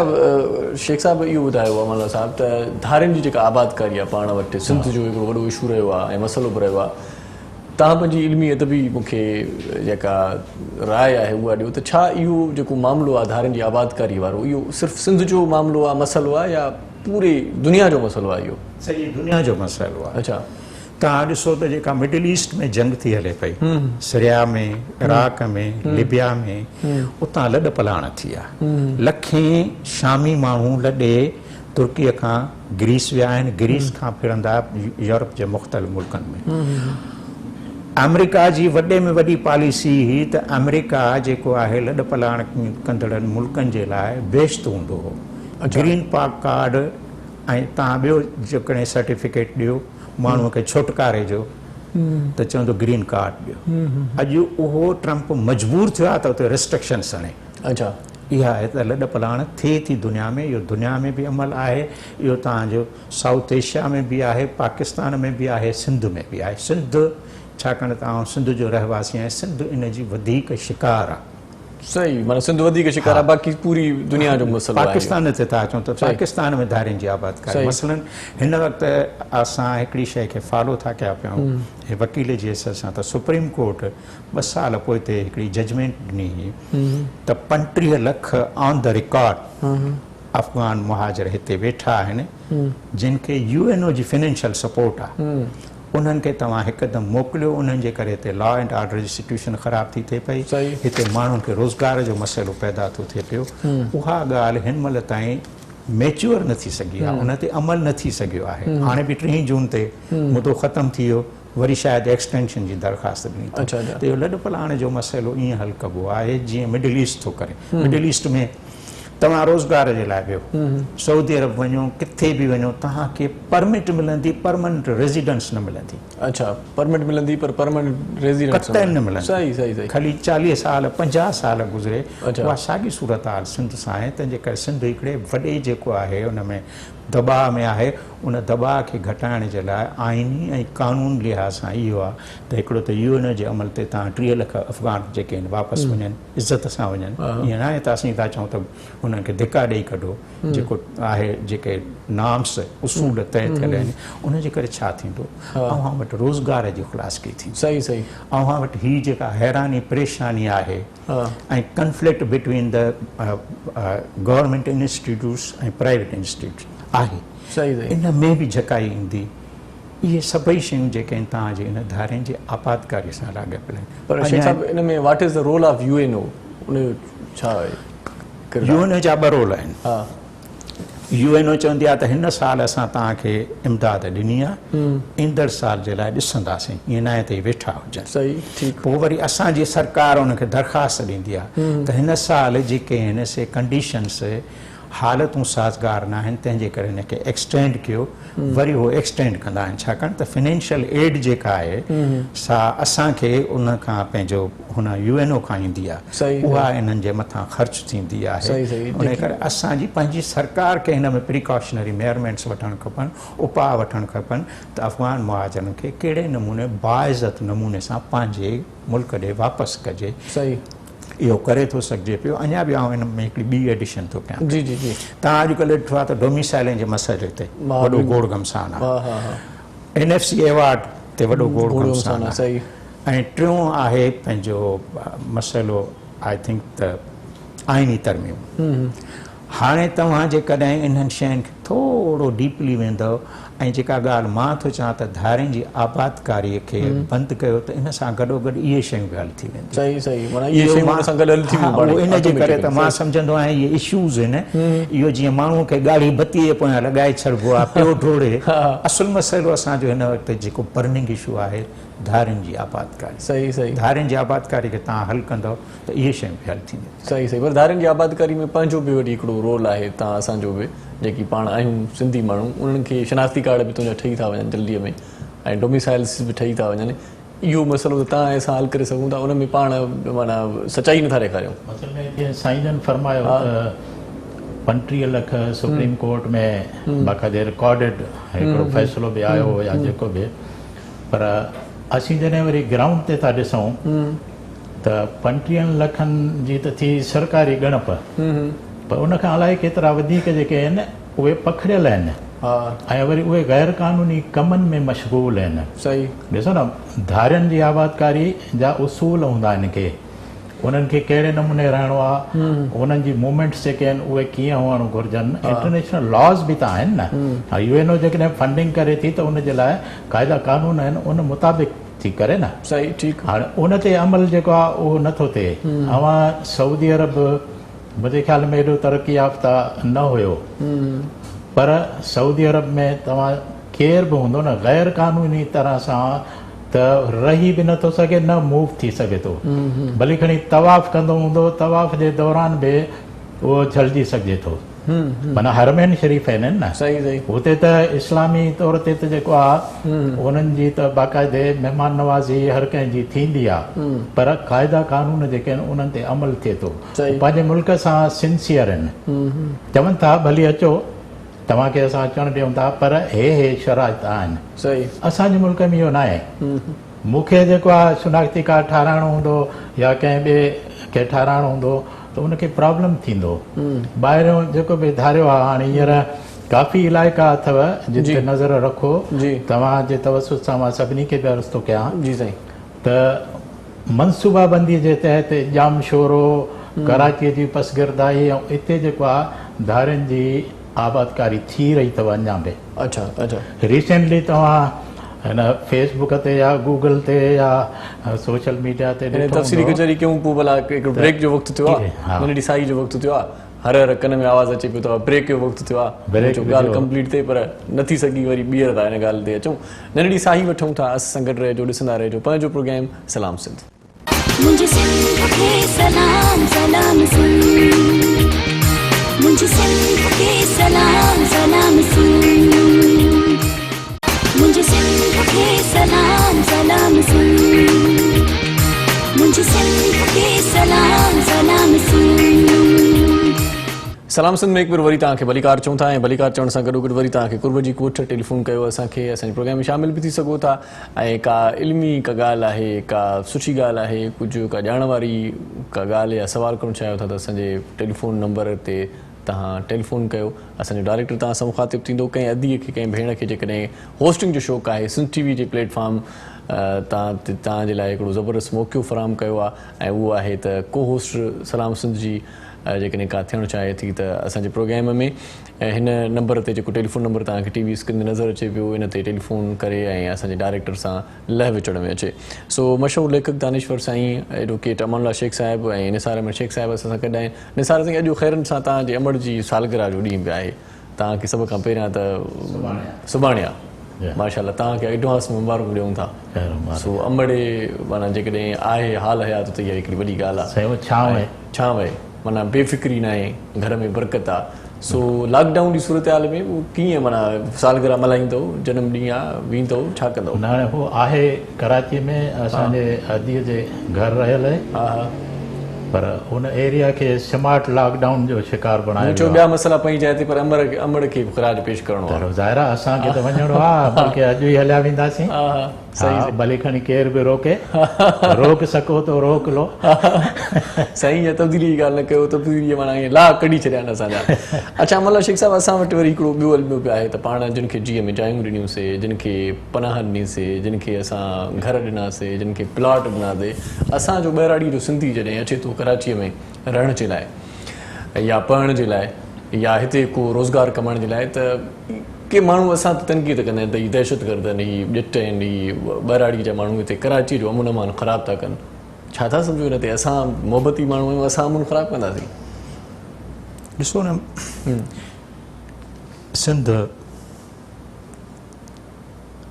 شيخ صاحب اهو ٻڌايو امان الله صاحب ته ڌارين جي جيڪا آبادڪاري آهي پاڻ وٽ سنڌ جو هڪڙو وڏو اشو رهيو آهي ۽ مسئلو به رهيو آهي توهان پنهنجي علمي ادبي مون کي جيڪا راء آهي اها ڏيو ته ڇا اهو جيڪو معاملو آهي ڌارين جي آبادڪاري وارو اهو صرف سنڌ جو معاملو آهي مسئلو آهي يا پوري دنيا جو مسئلو آهي اهو؟ سڄي دنيا جو مسئلو آهي. اڇا. توهان ڏسو ته جيڪا مڊل ايسٽ ۾ جنگ ٿي هلي پئي، سريا ۾، عراق ۾، لبيا ۾، اتان لڏ پلاڻ ٿي آ. لکين شامي ماڻهو لڏي ترڪيء کان گريس ويا آهن، گريس کان ڦرندا يورپ جي مختلف ملڪن ۾. آمريڪا جي وڏي ۾ وڏي پاليسي هئي ته آمريڪا جيڪو آهي لڏ پلاڻ ڪندڙن ملڪن جي لاء بهشت هوندو هو. گرين پارڪ ڪارڊ ۽ توهان ٻيو جيڪڏهن سرٽيفڪيٽ ڏيو ماڻهوء کي ڇوٽڪاري جو ته چوندو گرين ڪارڊ ڏيو. اڄ اهو ٽرمپ مجبور ٿيو آهي ته اتي ريسٽرڪشنس هڻي. اها آهي ته لڏ پلاڻ ٿئي ٿي دنيا ۾ اهو دنيا ۾ به عمل آهي، اهو توهان جو سائوٿ ايشيا ۾ به آهي، پاڪستان ۾ به آهي، سنڌ ۾ به آهي. سنڌ ڇاڪاڻ ته آئون سنڌ جو رهواسي آهيان، سنڌ ان جي وڌيڪ شڪار آهي. صحيح معنيٰ سنڌ وڌيڪ شڪار آهي باقي پوري دنيا جو مسئلو آهي. پاڪستان تي ٿا اچون ته پاڪستان ۾ ڌارين جي آبادڪاري مثلاً هن وقت اسان هڪڙي شيء کي فالو ٿا ڪيا پيون هي وڪيل جي حيثيت سان ته سپريم ڪورٽ ٻه سال پوئتي هڪڙي ججمينٽ ڏني هئي ته 35 لک آن the record Afghan مهاجر هتي ويٺا آهن جن کي يو اين او جي فنانشل سپورٽ آهي انهن کي توهان هڪدم موڪليو، انهن جي ڪري هتي لا اينڊ آرڊر جي سچوئيشن خراب ٿي ٿئي پئي، هتي ماڻهن کي روزگار جو مسئلو پيدا ٿو ٿئي پيو، اها ڳالهه هن مهل تائين ميچوئر نه ٿي سگهي آهي، ان تي عمل نه ٿي سگهيو آهي، هاڻي به ٽيهين جون تي مدو ختم ٿي ويو، وري شايد ايڪسٽينشن جي درخواست ڏني اٿن ته اهو لڏپلاڻ جو مسئلو ائين حل ڪبو آهي جيئن مڊل ايسٽ ٿو ڪري، مڊل ايسٽ ۾ توهان روزگار جي لاء ويو سعودي عرب وڃو ڪٿي به وڃو توهان کي پرمٽ ملندي پرمننٽ ريزيڊنس نه ملندي. اڇا پرمٽ ملندي پر پرمننٽ ريزيڊنس قطعا نه ملندي. صحيح صحيح صحيح. کلي 40 سال 50 سال گذري اها ساڳي صورتحال سنڌ سان آهي تنهن جي ڪري سنڌ هڪڙي وڏي جيڪو آهي ان ۾ دٻاء ۾ آهي ان دٻاء کي گهٽائڻ جي لاء آئيني ۽ قانون لحاظ سان اهو آهي ته هڪڙو ته يو اين او جي عمل تي توهان 30 لک افغان جيڪي آهن واپس وڃن عزت سان وڃن ائين ناهي ته اسين ٿا چئون ته انهن کي ڌڪا ڏئي ڪڍو جيڪو آهي جيڪي نارمس اصول طئي ٿيل آهن ان جي ڪري ڇا ٿيندو اوهان وٽ روزگار جي خلاصگي ٿيندي صحيح صحيح اوهان وٽ هي جيڪا حيراني پريشاني آهي ۽ conflict between the government institutes ۽ private institutes آهي صحيح صحيح ان ۾ به جهڪائي ايندي اهي سڀئي شيون جيڪي آهن توهان جي ان ڌارين جي آبادڪاري سان لاڳاپيل آهن. پر شيخ صاحب ان ۾ what is the role of U N O ان جو ڇا آهي ڪردار؟ يو اين او جا ٻه رول آهن. يو اين او چوندي آهي ته هن سال اسان توهان کي امداد ڏني آهي ايندڙ سال جي لاء ڏسنداسين ائين ناهي ته هي ويٺا هجن. صحيح ٺيڪ. پوء وري اسان جي سرڪار ان کي درخواست ڏيندي آهي ته هن سال جيڪي آهن سي ڪنڊيشنس حالتون سازگار ناهن تنهن جي ڪري ان کي ايڪسٽينڊ ڪيو وري هو ايڪسٽينڊ ڪندا آهن ڇاڪاڻ ته فنانشل ايڊ جيڪا آهي سا اسان کي ان کان پنهنجو هن يو اين او کان ايندي آهي اها انهن جي مٿان خرچ ٿيندي آهي ان ڪري اسان جي پنهنجي سرڪار کي هن ۾ پريڪاشنري ميئرمينٽس وٺڻ کپن اپاء وٺڻ کپن ته افغان مهاجرن کي ڪهڙي نموني باعزت نموني سان پنهنجي ملڪ ڏي واپس ڪجي. اهو ڪري ٿو سگهجي پيو. اڃا به آئون ان ۾ هڪڙي ٻي ايڊيشن ٿو ڪيان. جي جي جي. توهان اڄ ڪلهه ڏٺو آهي ته ڊوميسائلن جي مسئلي تي وڏو گوڙ گهمسان آهي. اين ايف سي ايوارڊ تي وڏو گوڙ گهمسان آهي. ۽ ٽيون آهي پنهنجو مسئلو I think ته آئيني ترميم. هاڻي توهان جيڪڏهن انهن شين کي ٿورو ڊيپلي ويندؤ ۽ جيڪا ڳالهه مان ٿو چوان ته ڌارين جي آبادڪاري کي بند ڪيو ته ان سان گڏوگڏ اهي شيون به حل ٿي وينديون. صحيح صحيح معنيٰ اهي شيون ان سان گڏ حل ٿي ويون پاڻهي ان جي ڪري ته مان سمجهندو آهيان اهي اشوز آهن اهو جيئن ماڻهو کي ڳاڙهي بتي جي پويان لڳائي ڇڏبو آهي پيو ڊوڙي اصل مسئلو اسان جو هن وقت جيڪو برننگ اشو آهي ڌارين جي آبادڪاري صحيح صحيح ڌارين جي آبادڪاري کي توهان حل ڪندؤ ته اهي شيون به حل ٿينديون. صحيح صحيح پر ڌارين جي آبادڪاري ۾ پنهنجو به وري هڪڙو رول آهي تان اسان جو به جيڪي پاڻ آهيون سنڌي ماڻهو انهن کي شناختي ڪارڊ به تنهنجا ٺهي ٿا وڃن جلدي ۾ ۽ ڊوميسائلس به ٺهي ٿا وڃن اهو مسئلو ته تان ۽ اسان حل ڪري سگهون ٿا ان ۾ پاڻ معنيٰ سچائي نٿا ڏيکاريون. اصل ۾ جيئن سائين جن فرمايو ته 35 لک سپريم ڪورٽ ۾ باقاعدي رڪارڊيڊ هڪڙو فيصلو به آيو هو يا جيڪو به پر اسين جڏهن وري گرائونڊ تي ٿا ڏسون ته 35 لکن جي ته ٿي سرڪاري ڳڻپ پر ان کان الائي ڪيترا وڌيڪ جيڪي آهن اهي پکڙيل آهن ۽ وري اهي غير قانوني ڪمن ۾ مشغول آهن. ڏسو نه ڌارين جي آبادڪاري جا اصول هوندا آهن ڪي انهن کي ڪهڙي نموني رهڻو آهي انهن جي موومينٽس جيڪي آهن اهي ڪيئن هئڻ گهرجن انٽرنيشنل لاز به ته آهن نه يو اين او جيڪڏهن فنڊنگ ڪري ٿي ته ان جي لاء قاعدا قانون آهن ان مطابق ٿي ڪري نه. صحيح ٺيڪ. هاڻي ان تي عمل جيڪو آهي اهو نه ٿو ٿئي. اوهان سعودي عرب منهنجي خيال ۾ ايڏو ترقي يافته نه هيو پر سعودي عرب ۾ توهان ڪير به هوندو نه غير قانوني طرح سان ته رهي به نه ٿو سگهي نه موو ٿي سگهي ٿو. ڀلي کڻي طواف ڪندو هوندو طواف جي دوران به اهو جهلجي سگهجي ٿو. معنيٰ حرمين شريفين آهن نه هتي ته اسلامي طور تي ته جيڪو آ انهن جي ته باقاعدي مهمان نوازي هر ڪنهن جي ٿيندي آ پر قاعدا قانون جيڪي آهن انهن تي عمل ٿئي ٿو پنهنجي ملڪ سان سنسيئر آهن چون ٿا ڀلي اچو توهان کي اسان اچڻ ڏيون ٿا پر هي هي شرائط آهن اسان جي ملڪ ۾ اهو ناهي مون کي جيڪو آ شناختي ڪارڊ ٺاراهڻو هوندو يا ڪنهن ٻئي کي ٺاراهڻو هوندو ته ان کي پرابلم ٿيندو. ٻاهريون جيڪو به ڌاريو آ هاڻي هينئر ڪافي علائقا اٿو جن تي نظر رکو توهان جي توسط سان مان سڀني کي به عرض ٿو ڪيان ته منصوبا بندي جي تحت ڄامشورو ڪراچي جي پسگردائي ۽ اتي جيڪو آ ڌارين جي آبادڪاري ٿي رهي اٿو اڃا به. اڇا اڇا. ريسينٽلي توهان هن فيس بڪ تي يا گوگل تي يا سوشل ميڊيا تي ڏٺو هوندو. تفصيلي ڪچهري ڪيون پوء ڀلا هڪڙو بريڪ جو وقت ٿيو آ ننڍڙي ساهي جو وقت ٿيو آ هر هر ڪن ۾ آواز اچي پيو ته بريڪ جو وقت ٿيو آ جو ڳالهه ڪمپليٽ ٿئي پر نه ٿي سگهي وري ٻيهر ٿا هن ڳالهه تي اچون ننڍڙي ساهي وٺون ٿا اسان سان گڏ رهجو ڏسندا رهجو پنهنجو پروگرام سلام سنڌ. منهنجي سنڌ کي سلام سلام سنڌ منهنجي سنڌ کي سلام سلام سنڌ منهنجي سنڌ کي سلام سلام سنڌ منهنجي سنڌ کي سلام سلام سنڌ. سلام سنڌ ۾ هڪ ڀيرو وري توهان کي ڀليڪار چئون ٿا ۽ ڀليڪار چوڻ سان گڏوگڏ وري توهان کي قرب جي ڪوٺ ٽيليفون ڪيو اسان کي اسان جي پروگرام ۾ شامل به ٿي سگهو ٿا. ۽ ڪا علمي ڪا ڳالهه آهي، ڪا سٺي ڳالهه آهي، ڪجهه ڪا ڄاڻ واري ڪا ڳالهه يا سوال ڪرڻ چاهيو ٿا ته اسان جي ٽيليفون نمبر تي توهان ٽيليفون ڪيو، اسان جو ڊائريڪٽر توهان سان مخاطب ٿيندو. ڪنهن اديء کي ڪنهن ڀيڻ کي جيڪڏهن هوسٽنگ جو شوق آهي، سنڌ ٽي وي جي پليٽ فارم تان توهان جي لاء هڪڙو زبردست موقعو فراهم ڪيو آهي ۽ اهو آهي ته ڪو هوسٽ سلام سنڌ جي جيڪڏهن ڪا ٿيڻ چاهي ٿي ته اسان جي پروگرام ۾ هن نمبر تي جيڪو ٽيليفون نمبر توهان کي ٽي وي اسڪرين تي نظر اچي پيو ان تي ٽيليفون ڪري ۽ اسان جي ڊائريڪٽر سان لهه وچڙ ۾ اچي. سو مشهور ليکڪ دانشور سائين ايڊووڪيٽ امان الله شيخ صاحب ۽ نثار احمد شيخ صاحب اسان سان گڏ آهن. نثار سائين اڄ خيرن سان توهان جي امڙ جي سالگرهه جو ڏينهن به آهي. توهان کي سڀ کان پهريان ته سڀاڻي آ. ماشاء الله توهان کي ايڊوانس ۾ مبارڪون ڏيون ٿا. سو امڙي معنيٰ جيڪڏهن آهي حال حيات ته اها هڪڙي وڏي ڳالهه آ. سائين اهو ڇانو آهي. ڇانو آهي. معنيٰ بي فڪري ناهي، گهر ۾ برڪت آ. سو لاڪ ڊائون جي صورتحال ۾ پوء ڪيئن معنيٰ سالگرهه ملهائيندؤ، جنم ڏينهن آ، ويندؤ، ڇا ڪندؤ؟ نه هاڻي هو آهي ڪراچيء ۾ اسان جي اديء جي گهر رهيل آهي. پر ان ايريا کي سمارٽ لاڪ ڊائون جو شڪار بڻايو مون چيو ويو ٻيا آهي. مسئلا پنهنجي جاء تي پر امڙ امڙ کي به خراج پيش ڪرڻو آ. ظاهر آ اسان کي ته وڃڻو آ بلڪه اڄ ئي هليا وينداسين. ها ڀلي کڻي ڪير به روڪي، روڪ سگهو ته روڪ لو. سائين اها تبديلي جي ڳالهه نه ڪيو، تبديلي جي معنيٰ ائين لاهه ڪڍي ڇڏيا آهن اسان جا. اڇا امان الله شيخ صاحب اسان وٽ وري هڪڙو ٻيو الميو به آهي ته پاڻ جن کي جيء ۾ جايون ڏنيون سي، جن کي پناهه ڏني سي، جن کي اسان گهر ڏنا سي، جن کي پلاٽ ڏنا سي، اسان جو ٻهراڙي جو سنڌي جڏهن اچي ٿو ڪراچيء ۾ رهڻ جي لاء يا پڙهڻ جي لاء يا هتي ڪو روزگار ڪمائڻ جي لاء ته ڪي ماڻهو اسان تي تنقيد ڪندا آهن ته هي دهشتگرد آهن، هي ڄٽ آهن، هي ٻهراڙي جا ماڻهو هتي ڪراچيء جو امن امان خراب ٿا ڪن. ڇا ٿا سمجهو ان تي؟ اسان محبتي ماڻهو آهيون، اسان امن خراب ڪنداسين؟ ڏسو نه سنڌ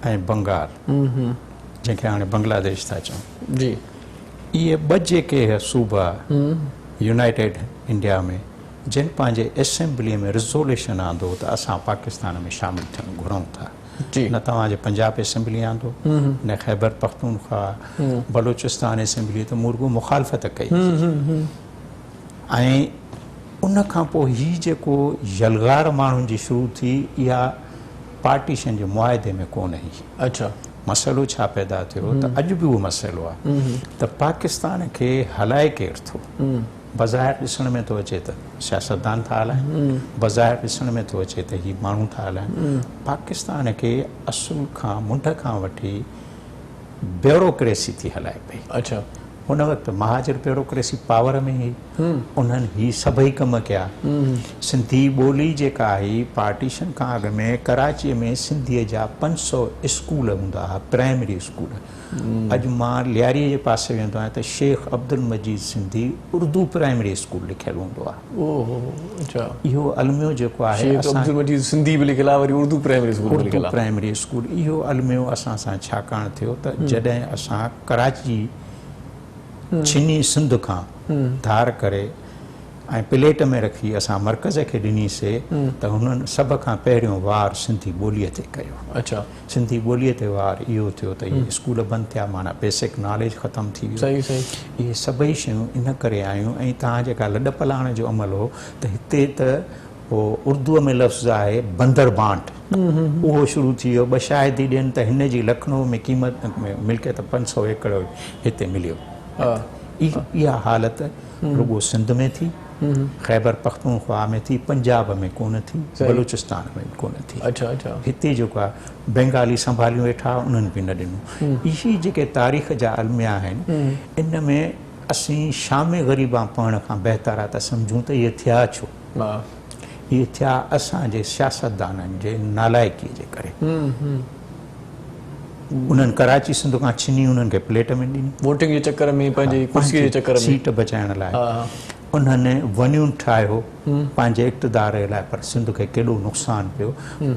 ۽ بنگال جنهن کي هاڻي بنگلاديش ٿا چئون جي اهي ٻه جيڪي صوبا يونائيٽيڊ انڊيا ۾ جن پنهنجي اسيمبلي ۾ ريزوليشن آندو ته اسان پاڪستان ۾ شامل ٿيڻ گهرون ٿا نه توهان جي پنجاب اسيمبلي آندو نه خيبر پختونخوا بلوچستان اسيمبلي ته مون رڳو مخالفت ڪئي ۽ ان کان پوء هي جيڪو يلغار ماڻهن جي شروع ٿي اها پارٽيشن جي معاهدي ۾ ڪونه هئي. اڇا. مسئلو ڇا پيدا ٿيو ته اڄ به اهو مسئلو آهي ته پاڪستان کي هلائي ڪير ٿو؟ بظاهر ڏسڻ ۾ ٿو اچي ته سياستدان ٿا هلائن، بظاهر ڏسڻ ۾ ٿو اچي ته هي ماڻهو ٿا هلائن. پاڪستان کي اصل کان منڍ کان وٺي بيوروڪريسي ٿي هلائي پئي. اڇا. ان وقت مهاجر بيوروڪريسي پاور ۾ هئي. انهن هي سڀئي ڪم ڪيا. سنڌي ٻولي جيڪا هئي پارٽيشن کان اڳ ۾ ڪراچيء ۾ سنڌيء جا 500 اسڪول هوندا ها، پرائمري اسڪول. اڄ مان لياريء جي پاسي ويندو آهيان ته شيخ عبدالمجيد سنڌي اردو پرائمري اسڪول لکيل هوندو آهي. اهو الميو جيڪو آهي شيخ عبدالمجيد سنڌي به لکيل آهي وري اردو پرائمري اسڪول به لکيل آهي. اردو پرائمري اسڪول اهو الميو اسان سان ڇاڪاڻ ٿيو ته جڏهن اسان ڪراچي ڇني سنڌ کان ڌار ڪري ۽ پليٽ ۾ رکي اسان مرڪز کي ڏني سي ته هنن سڀ کان پهريون وار سنڌي ٻوليء تي ڪيو. سنڌي ٻوليء تي وار اهو ٿيو ته اهي اسڪول بند ٿيا معنيٰ بيسڪ ناليج ختم ٿي ويو. اهي سڀئي شيون ان ڪري آيون ۽ توهان جيڪا لڏپلاڻ جو عمل هو ته هتي ته پوء اردوء ۾ لفظ آهي بندر بانٽ اهو شروع ٿي ويو. ٻه شاهدي ڏين ته هن جي لکنؤ ۾ قيمت ملڪيت 500 ايڪڙ هئي هتي مليو. اها حالت رڳو سنڌ ۾ ٿي، خيبر پختونخوا ۾ ٿي، پنجاب ۾ ڪونه ٿي، بلوچستان ۾ به ڪونه ٿي. هتي جيڪو آهي بينگالي سنڀاليون ويٺا انهن به نه ڏنو. اهي جيڪي تاريخ جا الميا آهن ان ۾ اسين شام غريبان پڙهڻ کان بهتر آهي ته سمجهون ته اهي ٿيا ڇو؟ اهي ٿيا اسان جي سياستدانن جي نالائقي جي ڪري. انهن ڪراچي سنڌ کان ڇني انهن کي پليٽ ۾ ڏني. ووٽنگ جي چڪر ۾ پنهنجي ڪرسي جي چڪر ۾. سيٽ بچائڻ لاء انهن ونيون ٺاهيو پنهنجي اقتدار جي لاء پر سنڌ کي ڪيڏو نقصان پيو.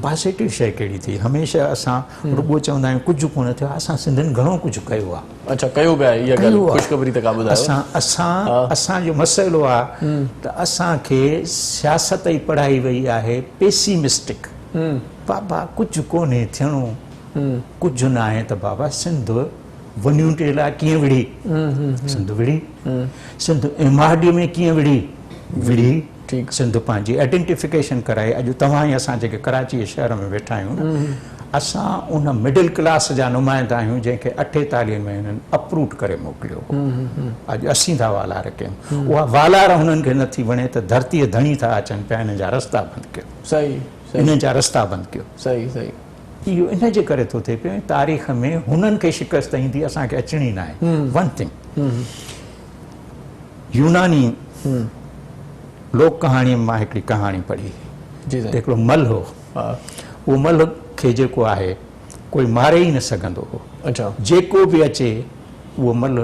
پازيٽو شيء ڪهڙي ٿي؟ هميشه اسان رڳو چوندا آهيون ڪجهه ڪونه ٿيو آهي اسان سنڌين گهڻو ڪجهه ڪيو آهي. اڇا ڪيو به آهي اها ڳالهه خوشخبري ته ڪا ٻڌايو. اسان اسان اسان جو مسئلو آهي ته اسان کي سياست ئي پڙهائي وئي آهي پيسيمسٽڪ. بابا ڪجهه ڪونهي ٿيڻو. ڪجهه ناهي ته بابا سنڌ ون يونٽ جي لاء ڪيئن وڙهي، سنڌ وڙهي، سنڌ ايم آر ڊي ۾ ڪيئن وڙهي، وڙهي، سنڌ پنهنجي آئيڊينٽيفڪيشن ڪرائي. اڄ توهان ۽ اسان جيڪي ڪراچي جي شهر ۾ ويٺا آهيون نه، اسان ان مڊل ڪلاس جا نمائندا آهيون جنهن کي اٺيتاليهن ۾ هنن اپروٽ ڪري موڪليو هو. اڄ اسين ٿا والار ڪيون. اها والار هنن کي نٿي وڻي ته ڌرتيء ڌڻي ٿا اچن پيا، انهن جا رستا بند ڪيو. انهن جا رستا بند ڪيو. اهو ان جي ڪري ٿو ٿئي پيو ۽ تاريخ ۾ هنن کي شڪست ايندي اسان کي اچڻي ناهي. ون ٿنگ يوناني لوڪ ڪهاڻي مان هڪڙي ڪهاڻي پڙهي ته هڪڙو مل هو اهو مل کي جيڪو آهي ڪوئي ماري ئي نه سگهندو هو جيڪو به اچي اهو مل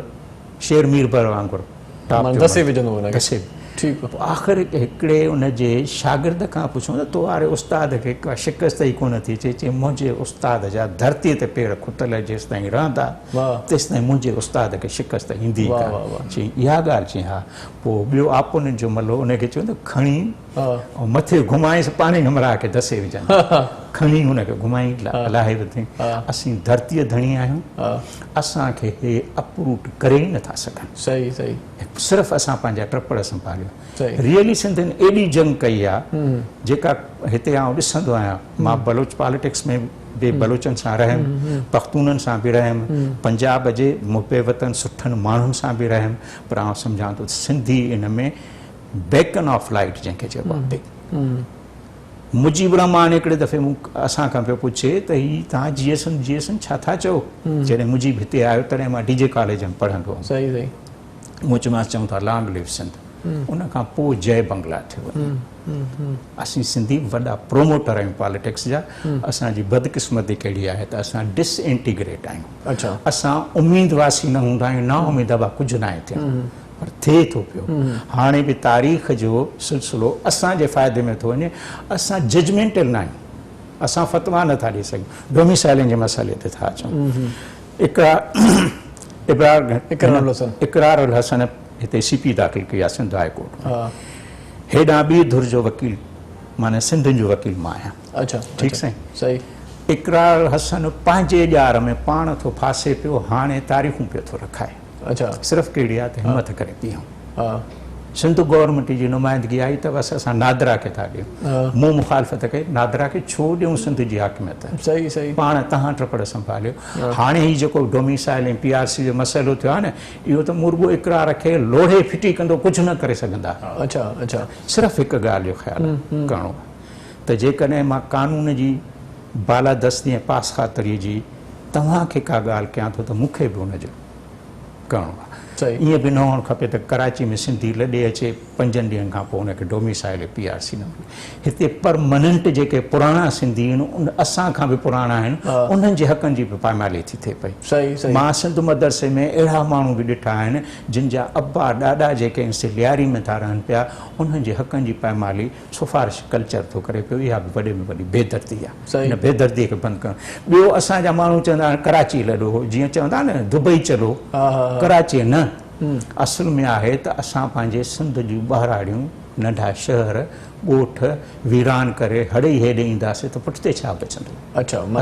شير ميربر وانگر ٽاپ جو دسي وجهندو هن کي. ٺيڪ. پوء آخر هڪڙي ان جي شاگرد کان پڇيو ته تو واري استاد کي ڪا شڪست ئي ڪونه ٿي اچي؟ چي منهنجي استاد جا ڌرتيء تي پير کتل جيستائين رهندا تيستائين منهنجي استاد کي شڪست ايندي ئي ڪانه. چي اها ڳالهه؟ چي ها. پوء ٻيو آپوننٽ جو ملو ان کي چيو ته کڻي ۽ مٿي گهمائينس پاڻهي همراهه کي دسي وجهندو. کڻي هن کي گهمائي لاهي وڌائين. اسين ڌرتيء ڌڻي آهيون. اسان کي هي اپروٽ ڪري ئي نٿا سگهن. صحيح صحيح. صرف اسان پنهنجا ٽپڙ سنڀاليو. صحيح. ريئلي سنڌين ايڏي جنگ ڪئي آ جيڪا هتي آئون ڏسندو آهيان. مان بلوچ پاليٽڪس ۾ به بلوچن سان رهيم، پختونن سان به رهيم، پنجاب جي محب وطن سٺن ماڻهن سان به رهيم، پر آئون سمجهان ٿو ته سنڌي ان ۾ بيڪن آف لائيٽ جنهن کي چئبو آهي. مجيب الرحمان هڪڙي دفعي مون اسان کان پيو پڇي ته هي توهان جيئي سنڌ جيئي سنڌ ڇا ٿا چئو؟ جڏهن مجيب هتي آيو تڏهن مان ڊي جي ڪاليج ۾ پڙهندو هوم. مون چيومانس چئون ٿا لانگ ليو سنڌ. ان کان پوء جئه بنگلا ٿيو وڃي. اسين سنڌي وڏا پروموٽر آهيون پاليٽڪس جا. اسان جي بدقسمتي ڪهڙي آهي ته اسان ڊس انٽيگريٽ آهيون. اسان اميد واسي نه هوندا آهيون، نا اميد ابا ڪجهه ناهي ٿيڻو. پر ٿئي ٿو پيو. هاڻي به تاريخ جو سلسلو اسان جي فائدي ۾ ٿو وڃي. اسان ججمينٽل نه آهيون. اسان فتويٰ نه ٿا ڏئي سگهون. ڊوميسائلن جي مسئلي تي ٿا اچون. اقرار الحسن هتي سي پي داخل ڪئي آهي سنڌ هاء ڪورٽ ۾. هيڏانهن ٻي ڌر جو وڪيل معنيٰ سنڌين جو وڪيل مان آهيان. ٺيڪ سائين. اقرار الحسن پنهنجي ڄار ۾ پاڻ ٿو ڦاسي پيو. هاڻي تاريخون پيو ٿو رکائي. اڇا. صرف ڪهڙي آ ته همت ڪري بيهون. سنڌ گورنمينٽ جي نمائندگي آئي ته بس اسان نادرا کي ٿا ڏيون. مون مخالفت ڪئي نادرا کي ڇو ڏيون سنڌ جي حاڪميت. صحيح صحيح. پاڻ تهان ٽپڙ سنڀاليو. هاڻي هي جيڪو ڊوميسائل ۽ پي آر سي جو مسئلو ٿيو آهي نه اهو ته مورڳو اقرار کي لوڙهي ڦٽي ڪندو ڪجهه نه ڪري سگهندا. اڇا اڇا. صرف هڪ ڳالهه جو خيال ڪرڻو آهي ته جيڪڏهن مان قانون جي بالادستي ۽ پاس خاطري جي توهان کي ڪا ڳالهه ڪيان ٿو ته مون کي به ان جو ڪرڻو آهي. ائين به نه هئڻ کپي ته ڪراچي ۾ سنڌي لڏي اچي پنجن ڏينهن کان پوء ان کي ڊوميسائل ۽ پي آر سي نه ملي. هتي پرمننٽ جيڪي پراڻا سنڌي آهن ان اسان کان به پراڻا آهن انهن جي حقن جي به پائمالي ٿي ٿئي پئي. مان سنڌ مدرسي ۾ اهڙا ماڻهو به ڏٺا آهن جن جا ابا ڏاڏا جيڪي آهن سي لياري ۾ ٿا رهن پيا انهن جي حقن جي پائمالي سفارش ڪلچر ٿو ڪري پيو اها به وڏي ۾ وڏي بيدردي آهي ان بيدردي کي بند ڪرڻ ٻيو اسان جا ماڻهو چوندا آهن ڪراچي لڏو جيئن چوندا آهن نه دبئي چلو ڪراچي نه اصل ۾ آهي ته اسان پنهنجي سنڌ جون ٻهراڙيون ننڍا شهر ڳوٺ ويران ڪري هڙئي هيڏي اينداسين ته پٺتي ڇا بچندو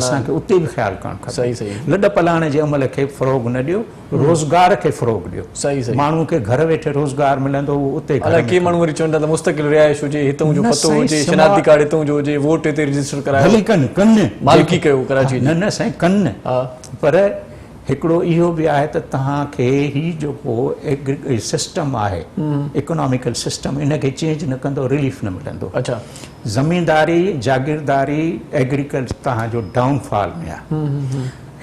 اسان کي اتي به خيال ڪرڻ کپي لڏ پلاڻ جي عمل کي فروغ نه ڏيو روزگار کي فروغ ڏيو. صحيح صحيح. ماڻهو کي گهر ويٺي روزگار ملندو اهو اتي گهر ۾. ڪي ماڻهو وري چون ٿا ته مستقل رهائش هجي هتئون جو پتو هجي شناختي ڪارڊ هتئون جو هجي ووٽ هتي رجسٽر ڪرايو. ڀلي ڪن ڪن. مالڪي ڪيو ڪراچي جي. نه نه سائين ڪن پر هڪڙو اهو به آهي ته توهان کي هي جيڪو سسٽم آهي اڪناميڪل سسٽم ان کي چينج نه ڪندو رليف نه ملندو. اڇا. زمينداري جاگيرداري ايگريڪلچر توهان جو ڊائون فال ۾ آهي.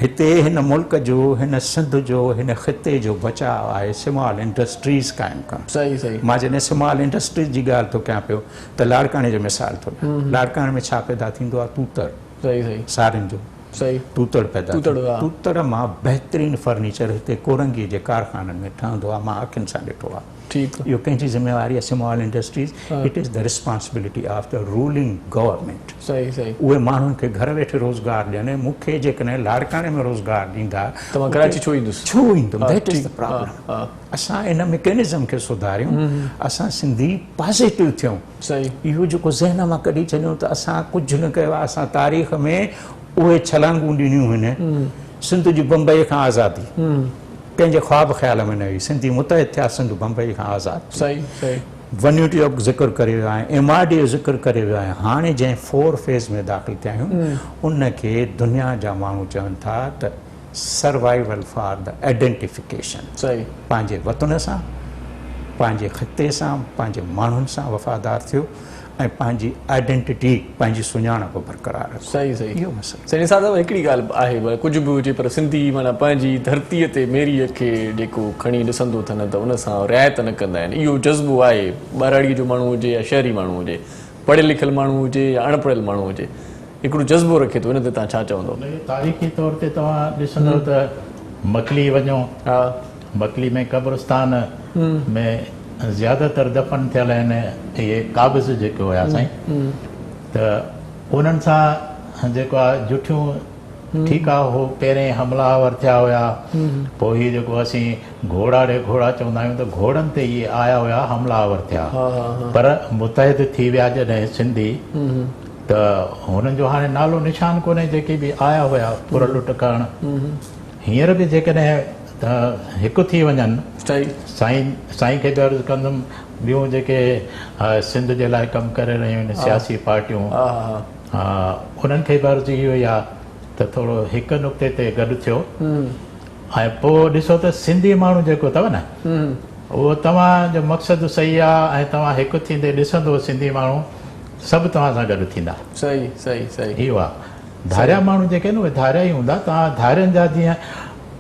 هتي هن ملڪ جو، هن سنڌ جو، هن خطي جو بچاء آهي سمال انڊسٽريز قائم ڪرڻ. صحيح صحيح. مان جڏهن سمال انڊسٽريز جي ڳالهه ٿو ڪيان پيو ته لاڙڪاڻي جو مثال ٿو ڏيان. لاڙڪاڻي ۾ ڇا پيدا ٿيندو آهي؟ توتڙ. صحيح صحيح. سارين جو. صحيح. توتڙ پيدا ٿيندو آهي. توتڙ مان بهترين فرنيچر هتي ڪورنگي جي ڪارخانن ۾ ٺهندو آهي، مان اکين سان ڏٺو آهي. ٺيڪ. اهو ڪنهن جي ذميواري آهي؟ Small industries, it is the responsibility of the ruling government. صحيح صحيح. اهي ماڻهن کي گهر ويٺي روزگار ڏين، مون کي جيڪڏهن لاڙڪاڻي ۾ روزگار ڏيندا ته مان ڪراچي ڇو ايندس؟ ڇو ايندم؟ That is the problem. اسان ان مڪينزم کي سڌاريون، اسان سنڌي پازيٽو ٿيون. صحيح. اهو جيڪو ذهن مان ڪڍي ڇڏيون ته اسان ڪجهه نه ڪيو آهي، اسان تاريخ ۾ اهي ڇلانگون ڏنيون هن، سنڌ جي بمبئي کان آزادي ڪنهن جي خواب خيال ۾ نه هئي، سنڌي متحد ٿيا، سنڌ بمبئي کان آزاد ٿي. صحيح صحيح. ون يونٽ جو ذڪر ڪري ويو آهيان، ايم آر ڊي جو ذڪر ڪري ويو آهيان، هاڻي جنهن فور فيز ۾ داخل ٿيا آهيون ان کي دنيا جا ماڻهو چون ٿا ته سروائيول فار the identification, پنهنجي وطن سان، پنهنجي خطي سان، پنهنجي ماڻهن سان وفادار ٿيو ۽ پنهنجي آئيڊنٽيٽي، پنهنجي سڃاڻپ برقرار رکو. صحيح صحيح. اهو مسئلو. سائين نثار صاحب هڪڙي ڳالهه آهي ڀلا ڪجهه به هجي پر سنڌي معنيٰ پنهنجي ڌرتيء تي ميريء کي جيڪو کڻي ڏسندو اٿن ته ان سان رعايت نه ڪندا آهن اهو جذبو آهي ٻهراڙيء جو ماڻهو هجي يا شهري ماڻهو هجي پڙهيل لکيل ماڻهو هجي يا اڻ پڙهيل ماڻهو هجي هڪڙو جذبو رکي ٿو ان تي توهان ڇا چوندو؟ اهو تاريخي طور تي توهان ڏسندو ته مڪلي وڃو مڪلي ۾ قبرستان ۾ زياده تر دفن ٿيل آهن اهي قابض جيڪي هيا سائين ته انهن سان جيڪو آ جٺيون ٺيڪ آ هو پهرين حمله آور ٿيا هيا پوء هي جيڪو اسين گهوڙا ڙي گهوڙا چوندا آهيون ته گهوڙن تي اهي آيا هيا حمله آور ٿيا پر متحد ٿي ويا جڏهن سنڌي ته هنن جو هاڻي نالو نشان ڪونهي جيڪي به آيا هيا ڦر لٽ ڪرڻ هينئر به جيڪڏهن هڪ ٿي وڃن سائين سائين کي به عرض ڪندم ٻيون جيڪي سنڌ جي لاء ڪم ڪري رهيون آهن سياسي پارٽيون انهن کي به عرض اهو ئي آهي ته ٿورو هڪ نقطي تي گڏ ٿيو ۽ پوء ڏسو ته سنڌي ماڻهو جيڪو اٿو نه اهو توهان جو مقصد صحيح آ ۽ توهان هڪ ٿيندي ڏسندو سنڌي ماڻهو سڀ توهان سان گڏ ٿيندا. صحيح صحيح صحيح. اهو آ ڌاريا ماڻهو جيڪي آهن اهي ڌاريا ئي هوندا توهان ڌارين جا جيئن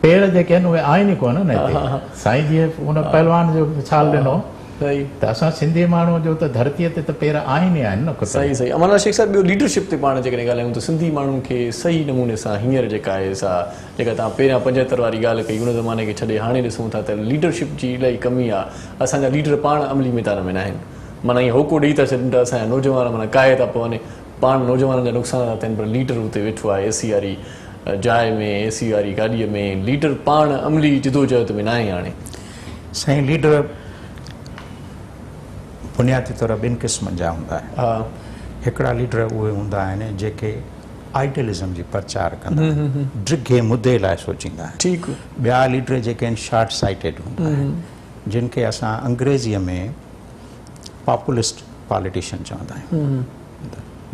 پير جيڪي آهن اهي آهن ئي ڪونه نه هتي سائين جيئن ان پهلوان جو مثال ڏنو ته اسان سنڌي ماڻهو جو ته ڌرتي تي ته پير آهن ئي آهن نه کتل. صحيح صحيح امان الله شيخ صاحب ٻيو ليڊرشپ تي پاڻ جيڪڏهن ڳالهايون ته سنڌي ماڻهن کي صحيح نموني سان هينئر جيڪا آهي سا جيڪا توهان پهريان 75 واري ڳالهه ڪئي ان زماني کي ڇڏي هاڻي ڏسون ٿا ته ليڊرشپ جي الاهي ڪمي آ اسان جا ليڊر پاڻ عملي ميدان ۾ ناهن معنيٰ ائين هوڪو ڏئي ٿا ڇڏين ته اسان جا نوجوان معنيٰ ڪاهي ٿا پون پاڻ نوجوانن جا نقصان ٿا ٿين پر ليڊر اتي ويٺو آهي اي سي واري جاء ۾ اي سي واري گاڏيء ۾ ليڊر پاڻ عملي جدوجهد ۾ ناهي هاڻي. سائين ليڊر بنيادي طور ٻن قسمن جا هوندا آهن. هڪڙا ليڊر اهي هوندا آهن جيڪي آئيڊيلزم جي پرچار ڪندا آهن، ڊگهي مدي لاء سوچيندا آهن. ٻيا ليڊر جيڪي آهن شارٽ سائيٽيڊ هوندا آهن، جن کي اسان انگريزيء ۾ پاپولسٽ پاليٽيشن چوندا آهيون.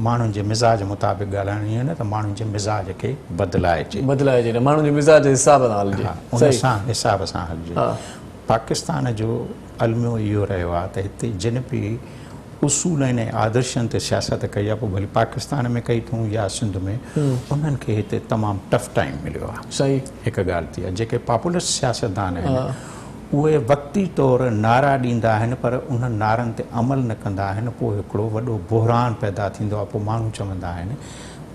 ماڻهن جي مزاج مطابق ڳالهائڻ ائين نه ته ماڻهن جي مزاج کي بدلائجي. بدلائجي نه، ماڻهن جي مزاج جي حساب سان هلجي. ها، ان سان حساب سان هلجي. پاڪستان جو الميو اهو رهيو آهي ته هتي جن به اصولن ۽ آدرشن تي سياست ڪئي آهي، پوء ڀلي پاڪستان ۾ ڪئي اٿئون يا سنڌ ۾، انهن کي هتي تمام ٽف ٽائيم مليو آهي. هڪ ڳالهه ٿي آهي، جيڪي پاپولسٽ سياستدان آهن اهي وقتي طور نعرا ڏيندا آهن پر انهن نعرن تي عمل نه ڪندا آهن، پوء هڪڙو وڏو بحران پيدا ٿيندو آهي، پوء ماڻهو چوندا آهن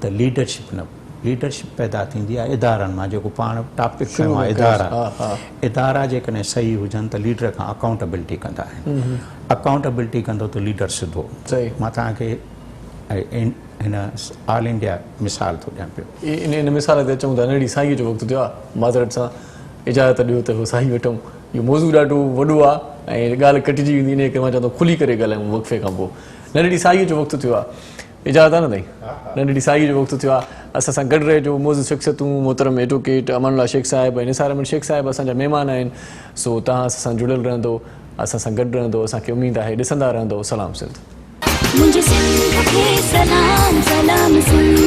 ته ليڊرشپ نه، ليڊرشپ پيدا ٿيندي آهي ادارن مان، جيڪو پاڻ ٽاپڪ کنيو آهي ادارا، ادارا جيڪڏهن صحيح هجن ته ليڊر کان اڪائونٽبلٽي ڪندا آهن، اڪائونٽبلٽي ڪندو ته ليڊر سڌو. مان توهان کي هن آل انڊيا مثال ٿو ڏيان پيو. ان مثال تي اچون ته ننڍڙي ساهيء جو وقت ٿيو آهي، معذرت سان اجازت ڏيو ته هو ساهي وٺون. اهو موضوع ڏاڍو وڏو آهي ۽ ڳالهه ڪٽجي ويندي انهيء ڪري مان چوان ٿو کلي ڪري ڳالهايون وقفي کان پوء. ننڍڙي ساهيء جو وقت ٿيو آهي. اجازت آهي نه سائين؟ ننڍڙي ساهيء جو وقت ٿيو آهي. اسان سان گڏ رهجو. معزز شخصيتون محترم ايڊووڪيٽ امان الله شيخ صاحب ۽ نثار احمد شيخ صاحب اسان جا مهمان آهن. سو توهان اسان سان جڙيل رهندو، اسان سان گڏ رهندو، اسان کي اميد آهي ڏسندا رهندو. سلام سنڌ. منهنجي سنڌ کي سلام سلام سنڌ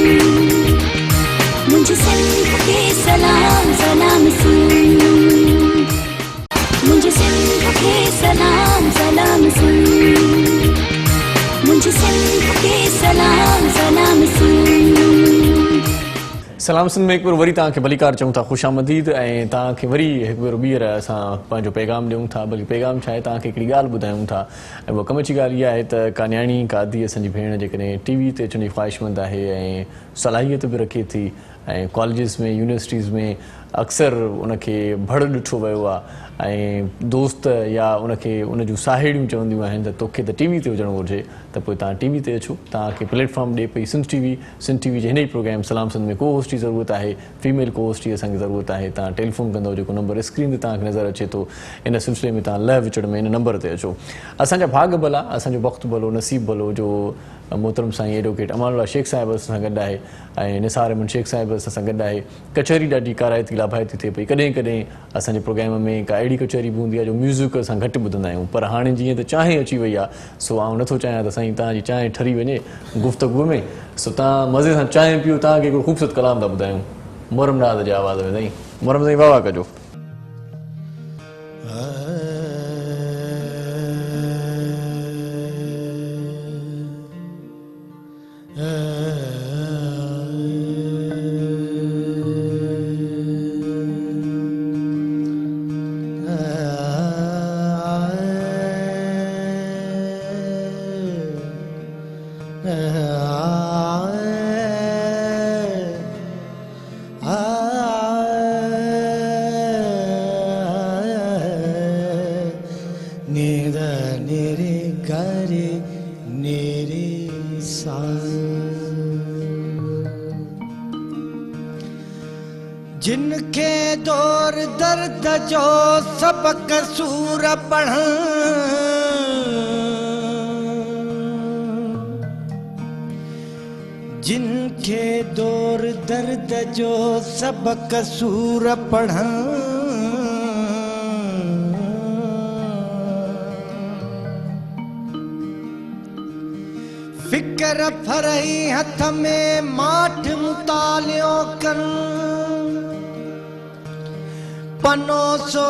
منهنجي سنڌ کي سلام سلام سنڌ منهنجي سنڌ کي سلام سلام سنڌ منهنجي سنڌ کي سلام سلام سنڌ. سلام سنڌ ۾ هڪ ڀيرو وري توهان کي ڀليڪار چئون ٿا خوش آمديد ۽ توهان کي وري هڪ ڀيرو ٻيهر اسان پنهنجو پيغام ڏيون ٿا بلڪه پيغام ڇا آهي توهان کي هڪڙي ڳالهه ٻڌايون ٿا ۽ اها ڪم جي ڳالهه اها آهي ته ڪا نياڻي ڪا ادي اسان جي ڀيڻ جيڪڏهن ٽي وي تي اچڻ جي خواهشمند آهي ۽ صلاحيت به رکي ٿي ۽ ڪاليجز ۾ يونيورسٽيز ۾ اڪثر ان کي ڀڙ ڏٺو ويو آهي ۽ دوست يا ان کي ان جون ساهيڙيون چونديون آهن ته توکي ته ٽي وي تي هجڻ گهرجي ته پوء توهان ٽي وي تي اچو توهان کي پليٽ فارم ڏي پئي سنڌ ٽي وي سنڌ ٽي وي جي هن ئي پروگرام سلام سنڌ ۾ ڪو هوسٽ جي ضرورت آهي فيميل ڪو هوسٽ جي اسان کي ضرورت آهي توهان ٽيليفون ڪندؤ جيڪو نمبر اسڪرين تي توهان کي نظر اچي ٿو ان سلسلي ۾ توهان لهه وچڙ ۾ ان نمبر تي اچو اسان جا ڀاڳ ڀلا اسان جو بخت ڀلو نصيب ڀلو جو محترم سائين ايڊووڪيٽ امان الله شيخ صاحب اسان سان گڏ آهي ۽ نثار احمد شيخ صاحب اسان سان گڏ آهي ڪچهري ڏاڍي ڪارائتي لاڀائتي ٿئي پئي ڪڏهن ڪڏهن اسان جي پروگرام ۾ ڪا اهڙي ڪچهري به هوندي آهي جو ميوزڪ اسان گهٽ ٻڌندا آهيون پر هاڻي جيئن ته چانهه اچي وئي آهي سو آئون نٿو چاهيان ته سائين توهان جي چانهه ٺري وڃي گفتگو ۾ سو توهان مزي سان چانهه پيئو توهان کي هڪڙو خوبصورت ڪلام ٿا ٻڌايون محرم ناز جي آواز ۾ سائين محرم سائين واهه واهه ڪجو. جن کي دور درد جو سبق سور پڙهن جن کي دور درد جو سبق سور پڙهن فڪر ڦرهي هٿ ۾ ماٺ مطالعو ڪن، پنو سو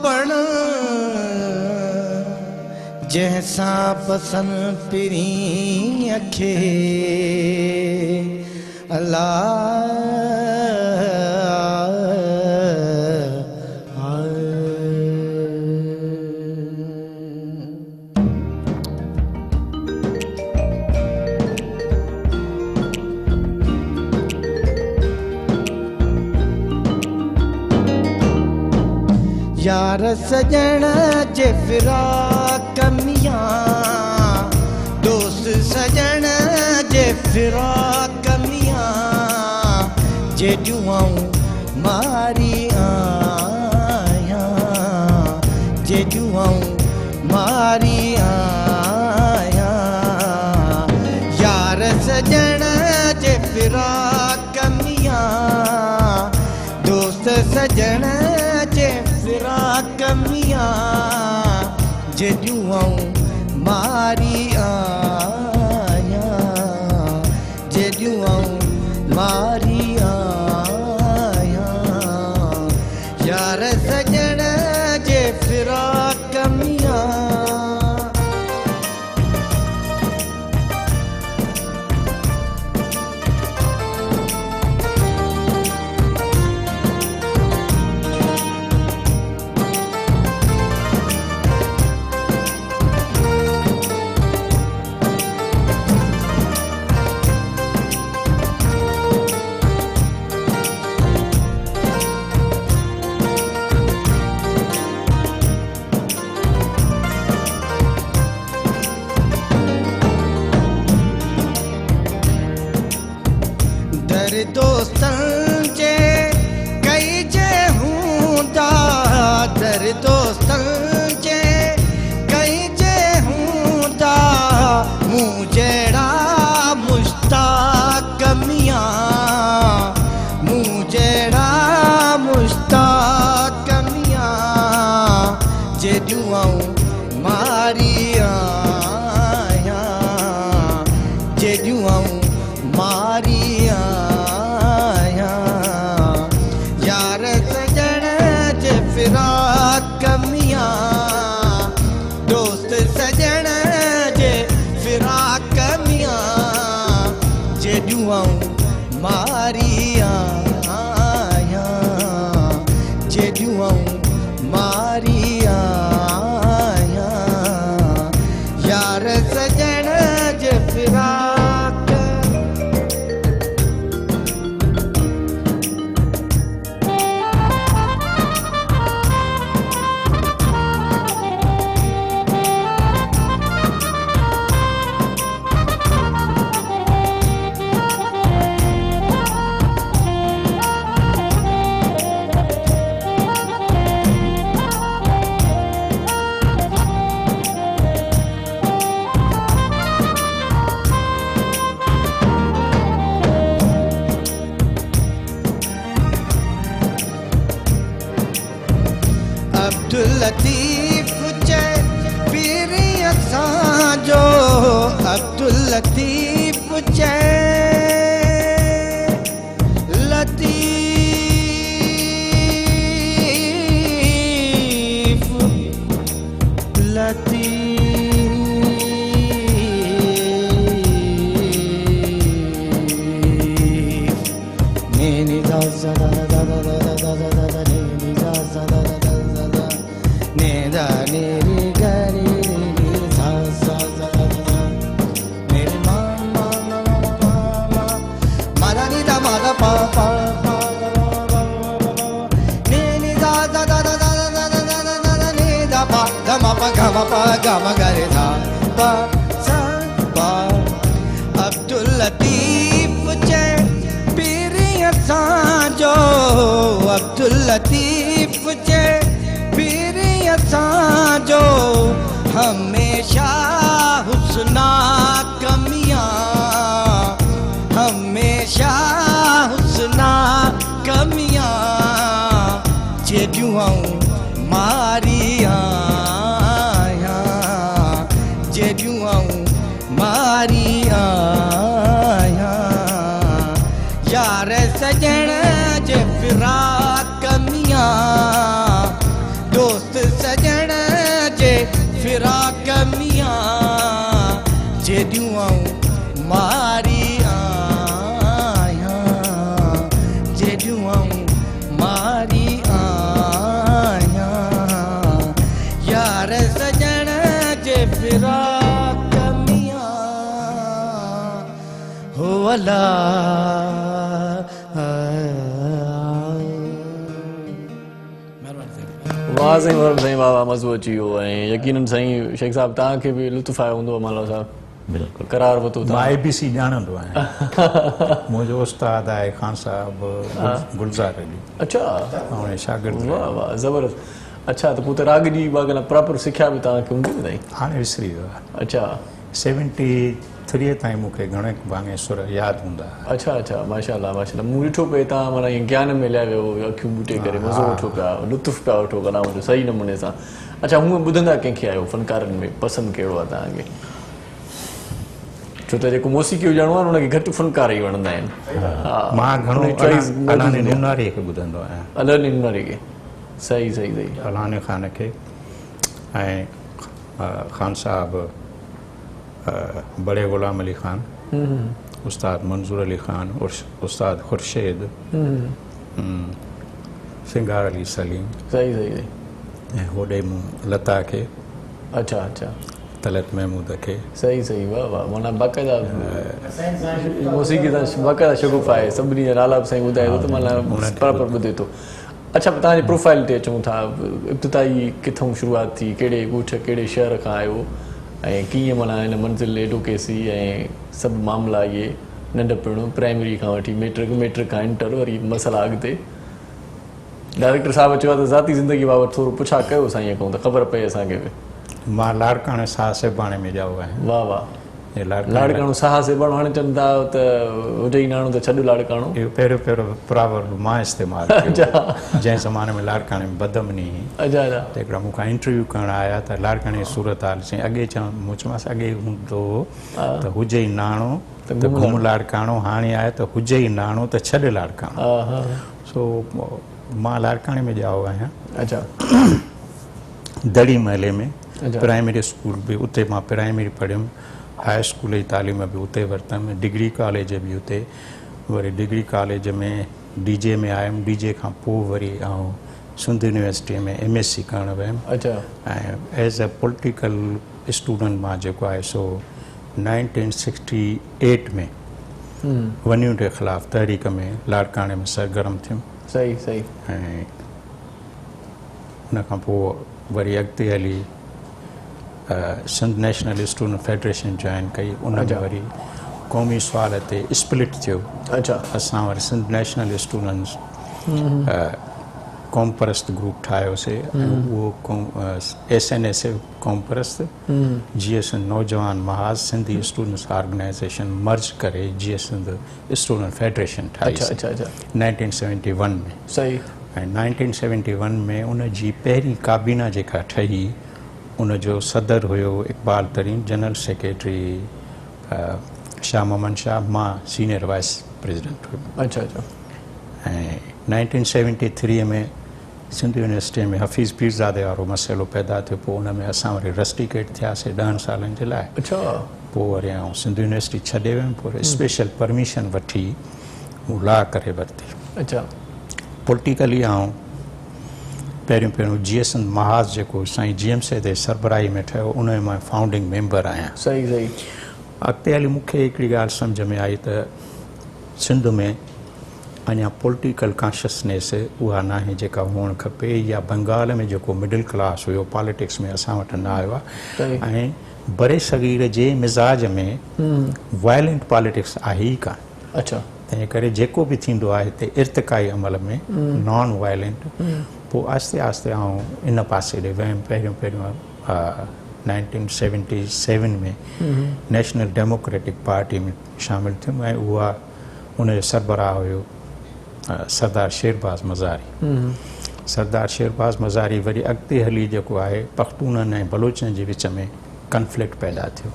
پڻ جنهن سان پسن پرينء کي. الله يار سڄڻ جي فراق ميان، دوست سڄڻ جي فراق ميان، جيڏيون آئون ماري آهيان، جيڏيون آئون ماري آهيان. يار سڄڻ جي فراق ميان، دوست سڄڻ جي فراق ميان، جيڏيون آئون ماري آهيان، جيڏيون آئون ماري آهيان. يار سڄڻ جي فراق ميان. در دوستن جي ڪئي جي هوندا، در دوستن جي ڪئي جي هوندا، مون جهڙا مشتاق ميان، مون جهڙا مشتاق ميان، جيڏيون آئون ماري آهيان، جيڏيون آئون ماري آهيان. يار سڄڻ جي فراق ميان، دوست سڄڻ جي فراق ميان، جيڏيون آئون ماري آهيان، جيڏيون آئون ماري آهيان. يار سڄڻ جي فراق. عبدل لطيف چئي پيريءَ سان جو، عبدل لطيف چئي لطيف لطيف ني ني دا زا دا دا دا دا دا دا دا دا ني ني دا زا دا دا دا دا دا ني دا ني ري گا ري ري ري سا سا سا دا دا ني ري ما ما ما ما ما ما ما دا ني دا ما دا پا پا پا دا با با با با ني ني دا دا دا دا دا دا دا دا دا دا دا ني دا پا دا ما پا گا ما پا گا ما گا ري دا پا سا پا. عبدل لطيف چئي پيريءَ سان جو، عبدل لطيف چئي پيريءَ سان جو، هميشه حسنا ڪميان، هميشه حسنا ڪميان، جيڏيون آئون ماري آهيان، جيڏيون آئون ماري هو الله. واھ سائين واھ سائين واھ واھ مزو اچي ويو ۽ يقينن سائين شيخ صاحب توهان کي به لطف آيو هوندو امان الله صاحب بلڪل قرار ورتو مان اي بي سي ڄاڻندو آهيان منهنجو استاد آهي خان صاحب گلزار علي اڇا مان ان جو شاگرد واھ واھ زبردست اڇا ته پوء ته راڳ جي باقاعده پراپر سکيا به توهان کي هوندي نه سائين هاڻي وسري ويو آهي اڇا 73 تائين مون کي گهڻي ڀاڱي سر ياد هوندا هئا. اڇا اڇا ماشاءالله ماشاءالله مون ڏٺو پئي توهان معنيٰ ائين گيان ۾ هليا ويا هئو اکيون ٻوٽي ڪري مزو وٺو پيا لطف پيا وٺو ڪلام جو صحيح نموني سان اڇا هونئن ٻڌندا ڪنهن کي آهيو فنڪارن ۾ پسند ڪهڙو آهي توهان کي ڇو ته جيڪو موسيقي ڄاڻو آهي ان کي گهٽ فنڪار ئي وڻندا آهن ها مان گهڻو الهاني نوناري کي ٻڌندو آهيان. الهاني نوناري کي صحيح صحيح صحيح. الهاني خان کي ۽ خان صاحب بڙي غلام علي خان، استاد منظور علي خان، استاد خورشيد، سنگار علي سليم. صحيح صحيح صحيح. ۽ هوڏي مون لتا کي. اڇا اڇا. طلعت محمود کي. صحيح صحيح واه واه معنيٰ باقاعده موسيقي سان باقاعده شغف آهي سڀني جا نالا به سائين ٻڌائي ٿو ته معنيٰ پراپر ٻڌي ٿو. اڇا توهان جي پروفائيل تي اچون ٿا ابتدائي ڪٿئون شروعات ٿي ڪهڙي ڳوٺ ڪهڙي شهر کان آيو ۽ ڪيئن معنيٰ هن منزل ايڊوڪيسي ۽ سڀ معاملا اهي ننڍپڻ پرائمري کان وٺي ميٽرڪ ميٽرڪ کان انٽر وري مسئلا اڳتي ڊائريڪٽر صاحب چيو آهي ته ذاتي زندگي بابت ٿورو پڇا ڪيو سائين کان ته خبر پئي اسان کي به. مان لاڙڪاڻي ساهه سيباڻي ۾ ڄائو آهيان. واه واه. لاڙڪاڻو ساهه سيباڻو هاڻي چون ٿا ته هجي ئي ناڻو ته ڇڏ لاڙڪاڻو. اهو پهريون پهريون پراورب مان استعمال ڪيو جنهن زماني ۾ لاڙڪاڻي ۾ بدامني هئي ته هڪڙا مون کان انٽرويو ڪرڻ آيا ته لاڙڪاڻي جي صورتحال چيائين اڳي چوان مون چيومانس اڳي هوندو هو ته هجي ئي ناڻو ته گهم لاڙڪاڻو هاڻي آهي ته هجي ئي ناڻو ته ڇڏ لاڙڪاڻو سو مان لاڙڪاڻي ۾ ڄائو آهيان دڙي محلي ۾ پرائمري اسڪول به اتي مان پرائمري پڙهيم، هاء اسڪول جي تعليم به اتي ورتم، ڊگري ڪاليج به اتي، وري ڊگري ڪاليج ۾ ڊي جي ۾ آيم، ڊي جي کان پوء وري آئون سنڌ يونيورسٽيء ۾ ايم ايس سي ڪرڻ ويم ۽ ايز اي پوليٽيڪل اسٽوڊنٽ مان جيڪو آهي سو nineteen sixty eight ۾ one unit جي خلاف تحريڪ ۾ لاڙڪاڻي ۾ سرگرم ٿيم. صحيح صحيح. ۽ ان کان پوء وري اڳتي هلي Sindh national student federation join ڪئي ان ۾ وري قومي سوال تي اسپلٽ ٿيو اسان وري سنڌ نيشنل اسٽوڊنٽس قومپرست گروپ ٺاهيوسي ۽ اهو ايس اين ايس اي قومپرست جيئي سنڌ نوجوان محاذ سنڌي اسٽوڊنٽس آرگنائيزيشن مرج ڪري جيئي سنڌ اسٽوڊنٽ فيڊريشن ٺاهي نائنٽين سيونٽي ون ۾ صحيح ۽ نائنٽين سيونٽي ون ۾ ان جي پهرين ڪابينا جيڪا ٺهي ان جو صدر هيو اقبال ترين، جنرل سيڪريٽري شاهه محمد شاهه، مان سينئر وائيس پريزيڊنٽ هيم. اڇا اڇا. ۽ نائنٽين سيونٽي ٿري ۾ سنڌ يونيورسٽيء ۾ حفيظ پيرزادي وارو مسئلو پيدا ٿيو پوء ان ۾ اسان وري رسٽيڪيٽ ٿياسي ڏهن سالن جي لاء. اڇا. پوء وري آئون سنڌ يونيورسٽي ڇڏي ويم پوء وري اسپيشل پرميشن وٺي مون لا ڪري ورتي. اڇا. پوليٽيڪلي آئون پهريون پهريون جيئي سنڌ محاذ جيڪو سائين جي ايم سيد جي سربراهي ۾ ٺهيو ان جو مان فائونڊنگ ميمبر آهيان. صحيح صحيح. اڳتي هلي مون کي هڪڙي ڳالهه سمجهه ۾ آئي ته سنڌ ۾ اڃا پوليٽيڪل ڪانشسنيس اها ناهي جيڪا هئڻ کپي يا بنگال ۾ جيڪو مڊل ڪلاس هيو پاليٽڪس ۾ اسان وٽ نه آيو آهي ۽ برصغير جي مزاج ۾ وائلنٽ پاليٽڪس آهي ئي ڪانه. اڇا. تنهن ڪري جيڪو به ٿيندو آهي هتي ارتقائي عمل ۾ نان وائلنٽ پوء آهستي آهستي آئون ان پاسي ڏي ويم پهريون پهريون nineteen seventy seven ۾ national democratic party ۾ شامل ٿيم ۽ اها ان جو سربراهه هيو سردار شيرباز مزاري سردار شيرباز مزاري وري اڳتي هلي جيڪو آهي پختونن ۽ بلوچن جي وچ ۾ ڪنفلڪٽ پيدا ٿيو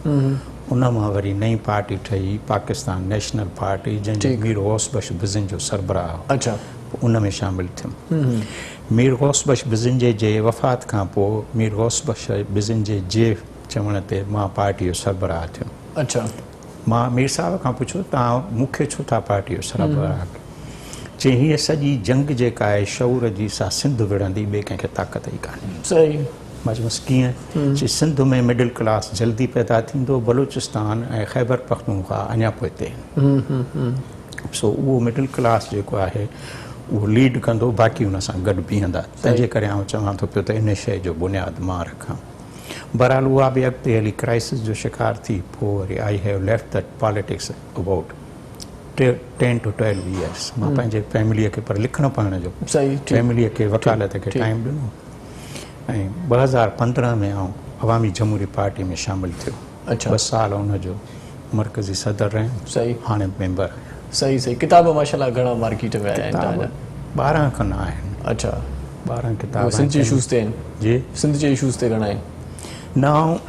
ان مان وري نئين پارٽي ٺهي پاڪستان نيشنل پارٽي جنهن جو مير غوث بخش بزنجو سربراهه هو پوء ان ۾ شامل ٿيم مير غوث بخش بزنجي جي وفات کان پوء مير غوث بخش بزنجي جي چوڻ تي مان پارٽي جو سربراهه ٿيم مان مير صاحب کان پڇيو توهان مون کي ڇو ٿا پارٽي جو سربراهه ڪيو چيائين هيء سڄي جنگ جيڪا آهي شعور جي سا سنڌ وڙهندي ٻئي ڪنهن کي طاقت ئي ڪانهي. مان چيومانس ڪيئن؟ چي سنڌ ۾ مڊل ڪلاس جلدي پيدا ٿيندو، بلوچستان ۽ خيبر پختونخوا اڃا پوئتي آهن. سو اهو مڊل ڪلاس جيڪو آهي اهو ليڊ ڪندو باقي ان سان گڏ بيهندا. تنهن جي ڪري آئون چوان ٿو پيو ته ان شيء جو بنياد مان رکان. بهرحال اها به اڳتي هلي ڪرائسس جو شڪار ٿي پوء وري I have left that politics about ten to 12 years مان پنهنجي فيمليء کي پر لکڻ پڙهڻ جو فيمليء کي وڪالت کي ٽائيم ڏنو ۽ 2015 ۾ آئون عوامي جمهوري پارٽي ۾ شامل ٿيو. ٻه سال ان جو مرڪزي صدر رهيم. هاڻي ميمبر آهيان. صحيح صحيح ڪتاب ماشاءالله گهڻا مارڪيٽ ۾ آيا آهن توهان جا؟ ڪتاب 12 کن آهن. 12 ڪتاب آهن. سنڌ جي اشوز تي آهن؟ جي سنڌ جي اشوز تي گهڻا آهن؟ نه آئون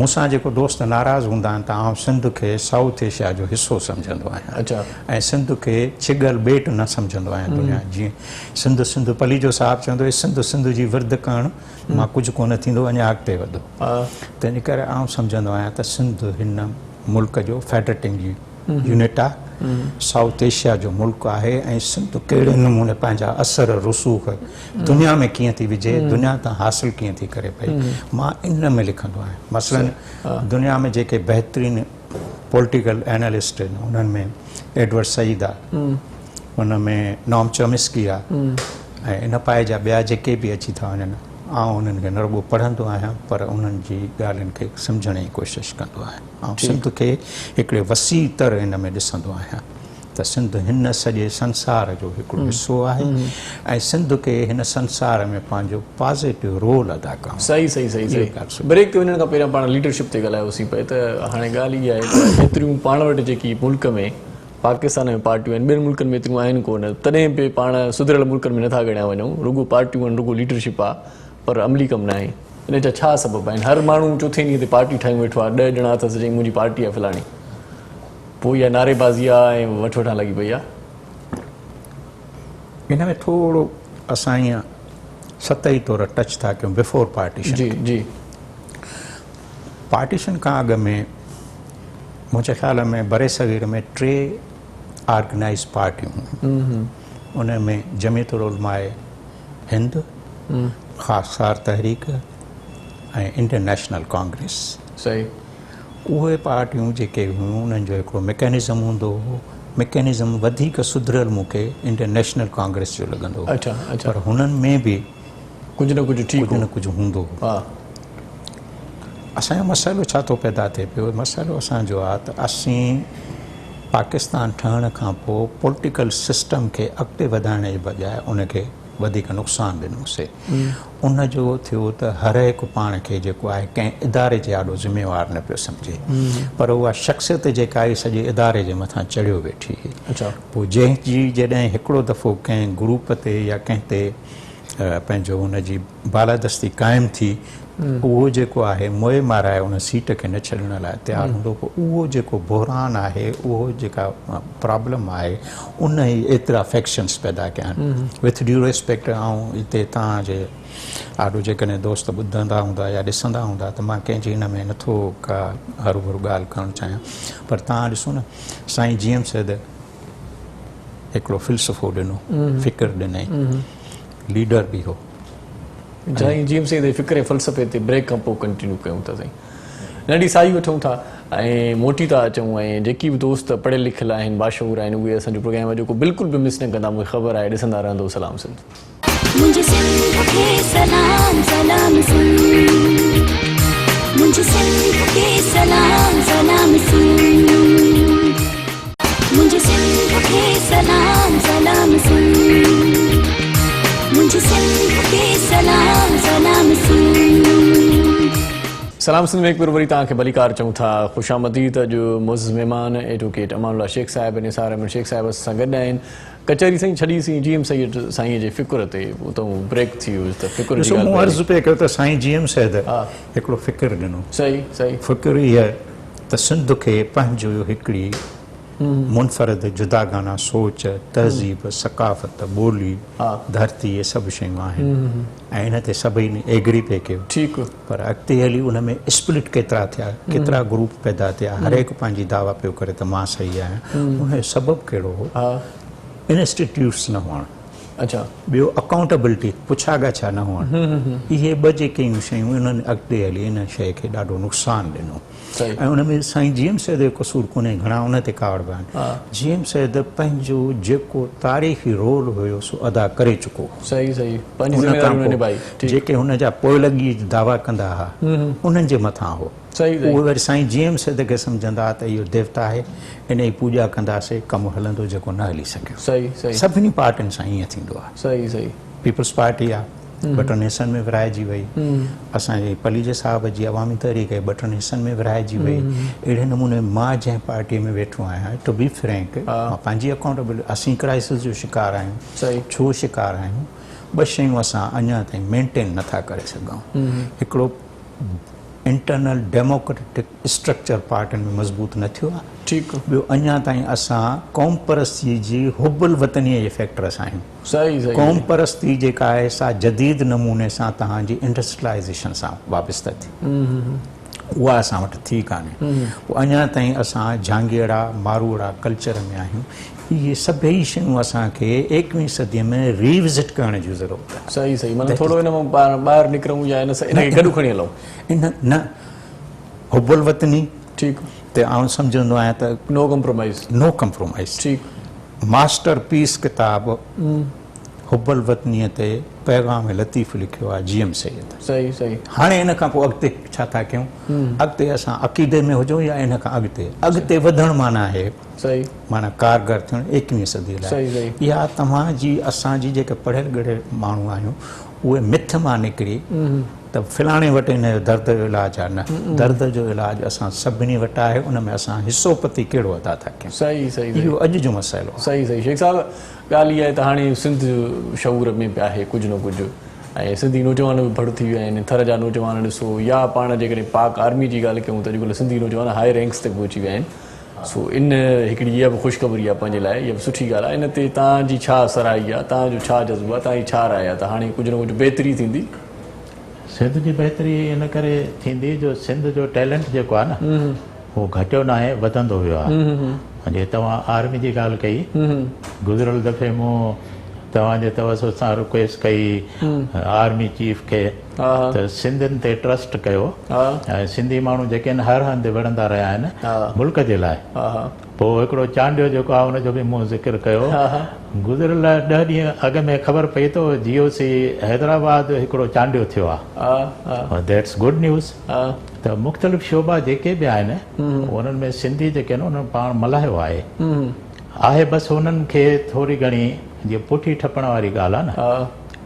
مون سان جيڪو دوست ناراض هوندا آهن ته آئون سنڌ کي سائوٿ ايشيا جو حصو سمجهندو آهيان ۽ سنڌ کي ڇڳل ٻيٽ نه سمجهندو آهيان دنيا جيئن سنڌ سنڌ پليجو صاحب چوندو هو سنڌ سنڌ جي ورد ڪرڻ مان ڪجهه ڪونه ٿيندو اڃا اڳتي وڌو تنهنجي ڪري آئون سمجهندو آهيان ته سنڌ هن ملڪ جو فيڊريٽنگ يونٽ آهي سائوٿ ايشيا جو ملڪ آهي ۽ سنڌ ڪهڙي نموني پنهنجا اثر رسوخ دنيا ۾ ڪيئن ٿي وجهي دنيا تان حاصل ڪيئن ٿي ڪري پئي مان ان ۾ لکندو آهيان مثلا دنيا ۾ جيڪي بهترين پولٽيڪل اينالسٽ آهن انهن ۾ ايڊورڊ سعيد آهي ان ۾ نوم چومسڪي آهي ۽ ان پائي جا ٻيا جيڪي به اچي ٿا وڃن آئون انهن کي نه رڳو پڙهندو آهيان پر انهن جي ڳالهين کي سمجهڻ جي ڪوشش ڪندو آهيان. آئون سنڌ کي هڪڙي وسيع تر ان ۾ ڏسندو آهيان ته سنڌ هن سڄي سنسار جو هڪڙو حصو آهي ۽ سنڌ کي هن سنسار ۾ پنهنجو پازيٽو رول ادا ڪرڻو صحيح صحيح صحيح صحيح بريڪ تي وڃڻ کان پهريان پاڻ ليڊرشپ تي ڳالهايوسين پئي ته هاڻي ڳالهه اها آهي ته ايتريون پاڻ وٽ جيڪي ملڪ ۾ پاڪستان ۾ پارٽيون آهن ٻين ملڪن ۾ ايتريون آهن ڪونه تڏهن به پاڻ سڌريل ملڪن ۾ نٿا ڳڻيا وڃون رڳو پارٽيون آهن رڳو ليڊرشپ آهي پر عملي ڪم ناهي ان جا ڇا سبب آهن هر ماڻهو چوٿين ڏينهن تي پارٽي ٺاهيون ويٺو آهي 10 ڄڻا اٿس چئي منهنجي پارٽي آهي فلاڻي پوء اها نعري بازي آهي ۽ وٺ وٺان لڳي پئي آهي. ان ۾ ٿورو اسان ائين سطحي طور ٽچ ٿا ڪيون بفور پارٽيشن جي جي پارٽيشن کان اڳ ۾ منهنجي خيال ۾ برصغير ۾ ٽي آرگنائيز پارٽيون هيون ان ۾ جمعيت العلماء هند، خاڪسار تحريڪ ۽ انڊين نيشنل ڪانگريس. صحيح. اهي پارٽيون جيڪي هيون انهن جو هڪڙو ميڪانزم هوندو هو. ميڪانزم وڌيڪ سڌريل مون کي انڊين نيشنل ڪانگريس جو لڳندو هو. اڇا اڇا. پر هنن ۾ به ڪجهه نه ڪجهه ٺيڪ ڪجهه نه ڪجهه هوندو هو. ها. اسان جو مسئلو ڇا ٿو پيدا ٿئي پيو؟ مسئلو اسان جو آهي ته اسين پاڪستان ٺهڻ کان پوء پوليٽيڪل سسٽم کي اڳتي وڌائڻ جي بجاء ان کي وڌيڪ نقصان ڏنوسي. ان جو ٿيو ته هر هڪ پاڻ کي جيڪو آهي ڪنهن اداري جي آڏو ذميوار نه پيو سمجهي پر اها شخصيت جيڪا آهي سڄي اداري جي مٿان چڙهيو ويٺي هئي. پوء جنهن جي جڏهن هڪڙو دفعو ڪنهن گروپ تي يا ڪنهن تي پنهنجو ان جي بالادستي قائم ٿي اهو جيڪو آهي موئي مارائي ان سيٽ کي نه ڇڏڻ لاء تيار هوندو پوء اهو جيڪو بحران آهي اهو جيڪا پرابلم آهي ان ئي ايترا فيڪشنس پيدا ڪيا آهن وٿ ڊيو ريسپيڪٽ آئون هتي توهان جي آڏو جيڪڏهن دوست ٻڌندا هوندا يا ڏسندا هوندا ته مان ڪنهن جي هن ۾ نٿو ڪا هروڀرو ڳالهه ڪرڻ چاهيان پر توهان ڏسو نه سائين جي ايم سيد هڪڙو فلسفو ڏنو فڪر ڏنائين ليڊر به هو. سائين جي ايم سيد جي فڪر ۽ فلسفي تي بريڪ کان پوء ڪنٽينيو ڪيون ٿا سائين. ننڍي ساهي وٺون ٿا ۽ موٽي ٿا اچون ۽ جيڪي به دوست پڙهيل لکيل آهن باشعور آهن اهي اسان جو پروگرام جيڪو بلڪل به مس نه ڪندا مونکي خبر آهي ڏسندا رهندو سلام سنڌ. منهنجي سنڌ کي سلام سلام سنڌ منهنجي سنڌ کي سلام سلام سنڌ منهنجي سنڌ کي سلام سلام سنڌ منهنجي سنڌ کي سلام سلام سنڌ. سلام سنڌ ۾ هڪ ڀيرو وري توهان کي ڀليڪار چئون ٿا خوش آمديد اڄ معزز مهمان ايڊووڪيٽ امان الله شيخ صاحب ۽ نثار احمد شيخ صاحب اسان سان گڏ آهن ڪچهري سائين ڇڏي سين جي ايم سيد سائين جي فڪر تي اتان بريڪ ٿي ويو ته فڪر جي ڏسو ڳالهه مون پئي عرض هلي. پئي ڪيو ته سائين جي ايم سيد هڪڙو فڪر ڏنو صحيح صحيح. فڪر هي ته سنڌ کي پنهنجو هڪڙي منفرد جداگانه سوچ، تهذيب، ثقافت، ٻولي، ڌرتي اهي سڀ شيون آهن ۽ ان تي سڀئي ايگري پئي ڪيو. پر اڳتي هلي ان ۾ اسپلٽ ڪيترا ٿيا، ڪيترا گروپ پيدا ٿيا، هر هڪ پنهنجي دعويٰ پيو ڪري ته مان صحيح آهيان. ان جو سبب ڪهڙو هو؟ انسٽيٽيوٽس نه هئڻ. اڇا. ٻيو اڪائونٽبلٽي، پڇا ڳاڇا نه هئڻ. اهي ٻه جيڪي هيون شيون انهن اڳتي هلي ان شيء کي ڏاڍو نقصان ڏنو. ۽ ان ۾ سائين جي ايم سيد جو قصور ڪونهي، گهڻا ان تي ڪاوڙبا آهن. جي ايم سيد پنهنجو جيڪو تاريخي رول هيو سو ادا ڪري چڪو هو. صحيح صحيح پنهنجي ذميواري هن نڀائي. جيڪي هن جا پوئلڳي دعويٰ ڪندا ها انهن جي مٿان هو. صحيح اهي وري سائين جي ايم سيد کي سمجهندا ها ته اهو ديوتا آهي ان جي پوڄا ڪنداسي ڪم هلندو جيڪو نه هلي سگهيو. صحيح صحيح. سڀني پارٽين سان ائين ٿيندو آهي. صحيح صحيح. پيپلز پارٽي آ ٻه ٽن حصن ۾ ورهائجي وئي. اسان جي پليجي صاحب جي عوامي تحريڪ ٻه ٽن حصن ۾ ورهائجي وئي. اهڙي نموني مان جنهن پارٽي ۾ ويٺو آهيان ٽو بي فرينڪ مان پنهنجي اڪائونٽبلٽي اسين ڪرائسس جو شڪار آهيون. ڇو شڪار آهيون؟ ٻه شيون اسان اڃا تائين مينٽين نٿا ڪري سگهون. هڪڙو انٽرنل ڊيموڪريٽڪ اسٽرڪچر پارٽين ۾ مضبوط نه ٿيو آهي. ٺيڪ. ٻيو اڃا تائين اسان قومپرستي جي حب الوطنيء جي فيڪٽر سان آهيون. صحيح صحيح. قومپرستي جيڪا آهي سا جديد نموني سان توهان جي انڊسٽريلائيزيشن سان وابسته ٿي. اها اسان وٽ ٿي ڪانهي. پوء اڃا تائين اسان جهانگيئڙا ماروئڙا ڪلچر ۾ آهيون. اهي سڀئي شيون اسان کي ايڪويهين صديء ۾ ري وزٽ ڪرڻ جي ضرورت آهي. صحيح صحيح معنيٰ ٿورو ان مان ٻاهر نڪرون يا ان کي گڏ کڻي هلون. ان نه حب الوطني ٺيڪ تي آئون سمجهندو آهيان ته نو ڪمپرومائيز. نو ڪمپرومائيز. ٺيڪ. ماسٽر پيس ڪتاب حب الوطنيء تي پيغام لطيف لکيو آهي جي ايم سيد. صحيح صحيح. هاڻي ان کان پوء اڳتي ڇا ٿا ڪيون؟ اڳتي اسان عقيدي ۾ هجون يا ان کان اڳتي؟ اڳتي وڌڻ معنيٰ آهي صحيح. معنيٰ ڪارگر ٿيڻ ايڪويهين صديء لاء. صحيح صحيح. اها توهان جي اسان جي جيڪي پڙهيل ڳڙهيل ماڻهو آهيون اهي مٿ مان نڪري ته فلاڻي وٽ ان جو درد جو علاج آهي نه درد جو علاج اسان سڀني وٽ آهي ان ۾ اسان حصو پتي ڪهڙو ادا ٿا ڪيون. صحيح صحيح اهو اڄ جو مسئلو آهي. صحيح صحيح شيخ صاحب ڳالهه اها آهي ته هاڻي سنڌ شعور ۾ به آهي ڪجهه نه ڪجهه ۽ سنڌي نوجوان به ڀڙ ٿي ويا آهن ٿر جا نوجوان ڏسو يا پاڻ جيڪڏهن پاڪ آرمي جي ڳالهه ڪيون ته اڄڪلهه سنڌي نوجوان هاء رينڪس تي پهچي ويا آهن سو ان هڪڙي اها به خوشخبري آهي پنهنجي لاء اها به سٺي ڳالهه آهي ان تي توهان جي ڇا سرهائي آهي توهان جو ڇا جذبو آهي توهان جي ڇا راء آهي ته هاڻي ڪجهه نه ڪجهه بهتري ٿيندي. سنڌ جي بهتري ان ڪري ٿيندي جو سنڌ جو ٽيلنٽ جيڪو آهي نه اهو گهٽيو ناهي وڌندو ويو آهي جي توهان آرمي جي ڳالهه ڪئي گذريل دفعي مون توهان جي توسط سان رڪويسٽ ڪئي آرمي چيف کي ته سنڌين تي ٽرسٽ ڪيو ۽ سنڌي ماڻهو جيڪي آهن هر هنڌ وڙهندا رهيا آهن ملڪ جي لاء پوء هڪڙو چانڊيو جيڪو آهي ان جو به مون ذڪر ڪيو گذريل 10 ڏينهن اڳ ۾ خبر پئي ته جي او سي حيدرآباد هڪڙو چانڊيو ٿيو آهي that's good news ته مختلف شعبا جيڪي به آهن انهن ۾ سنڌي جيڪي آهن انهن پاڻ ملهايو آهي آهي بس انهن کي ٿوري گهڻي جيئن پٺي ٺپڻ واري ڳالهه آهي نه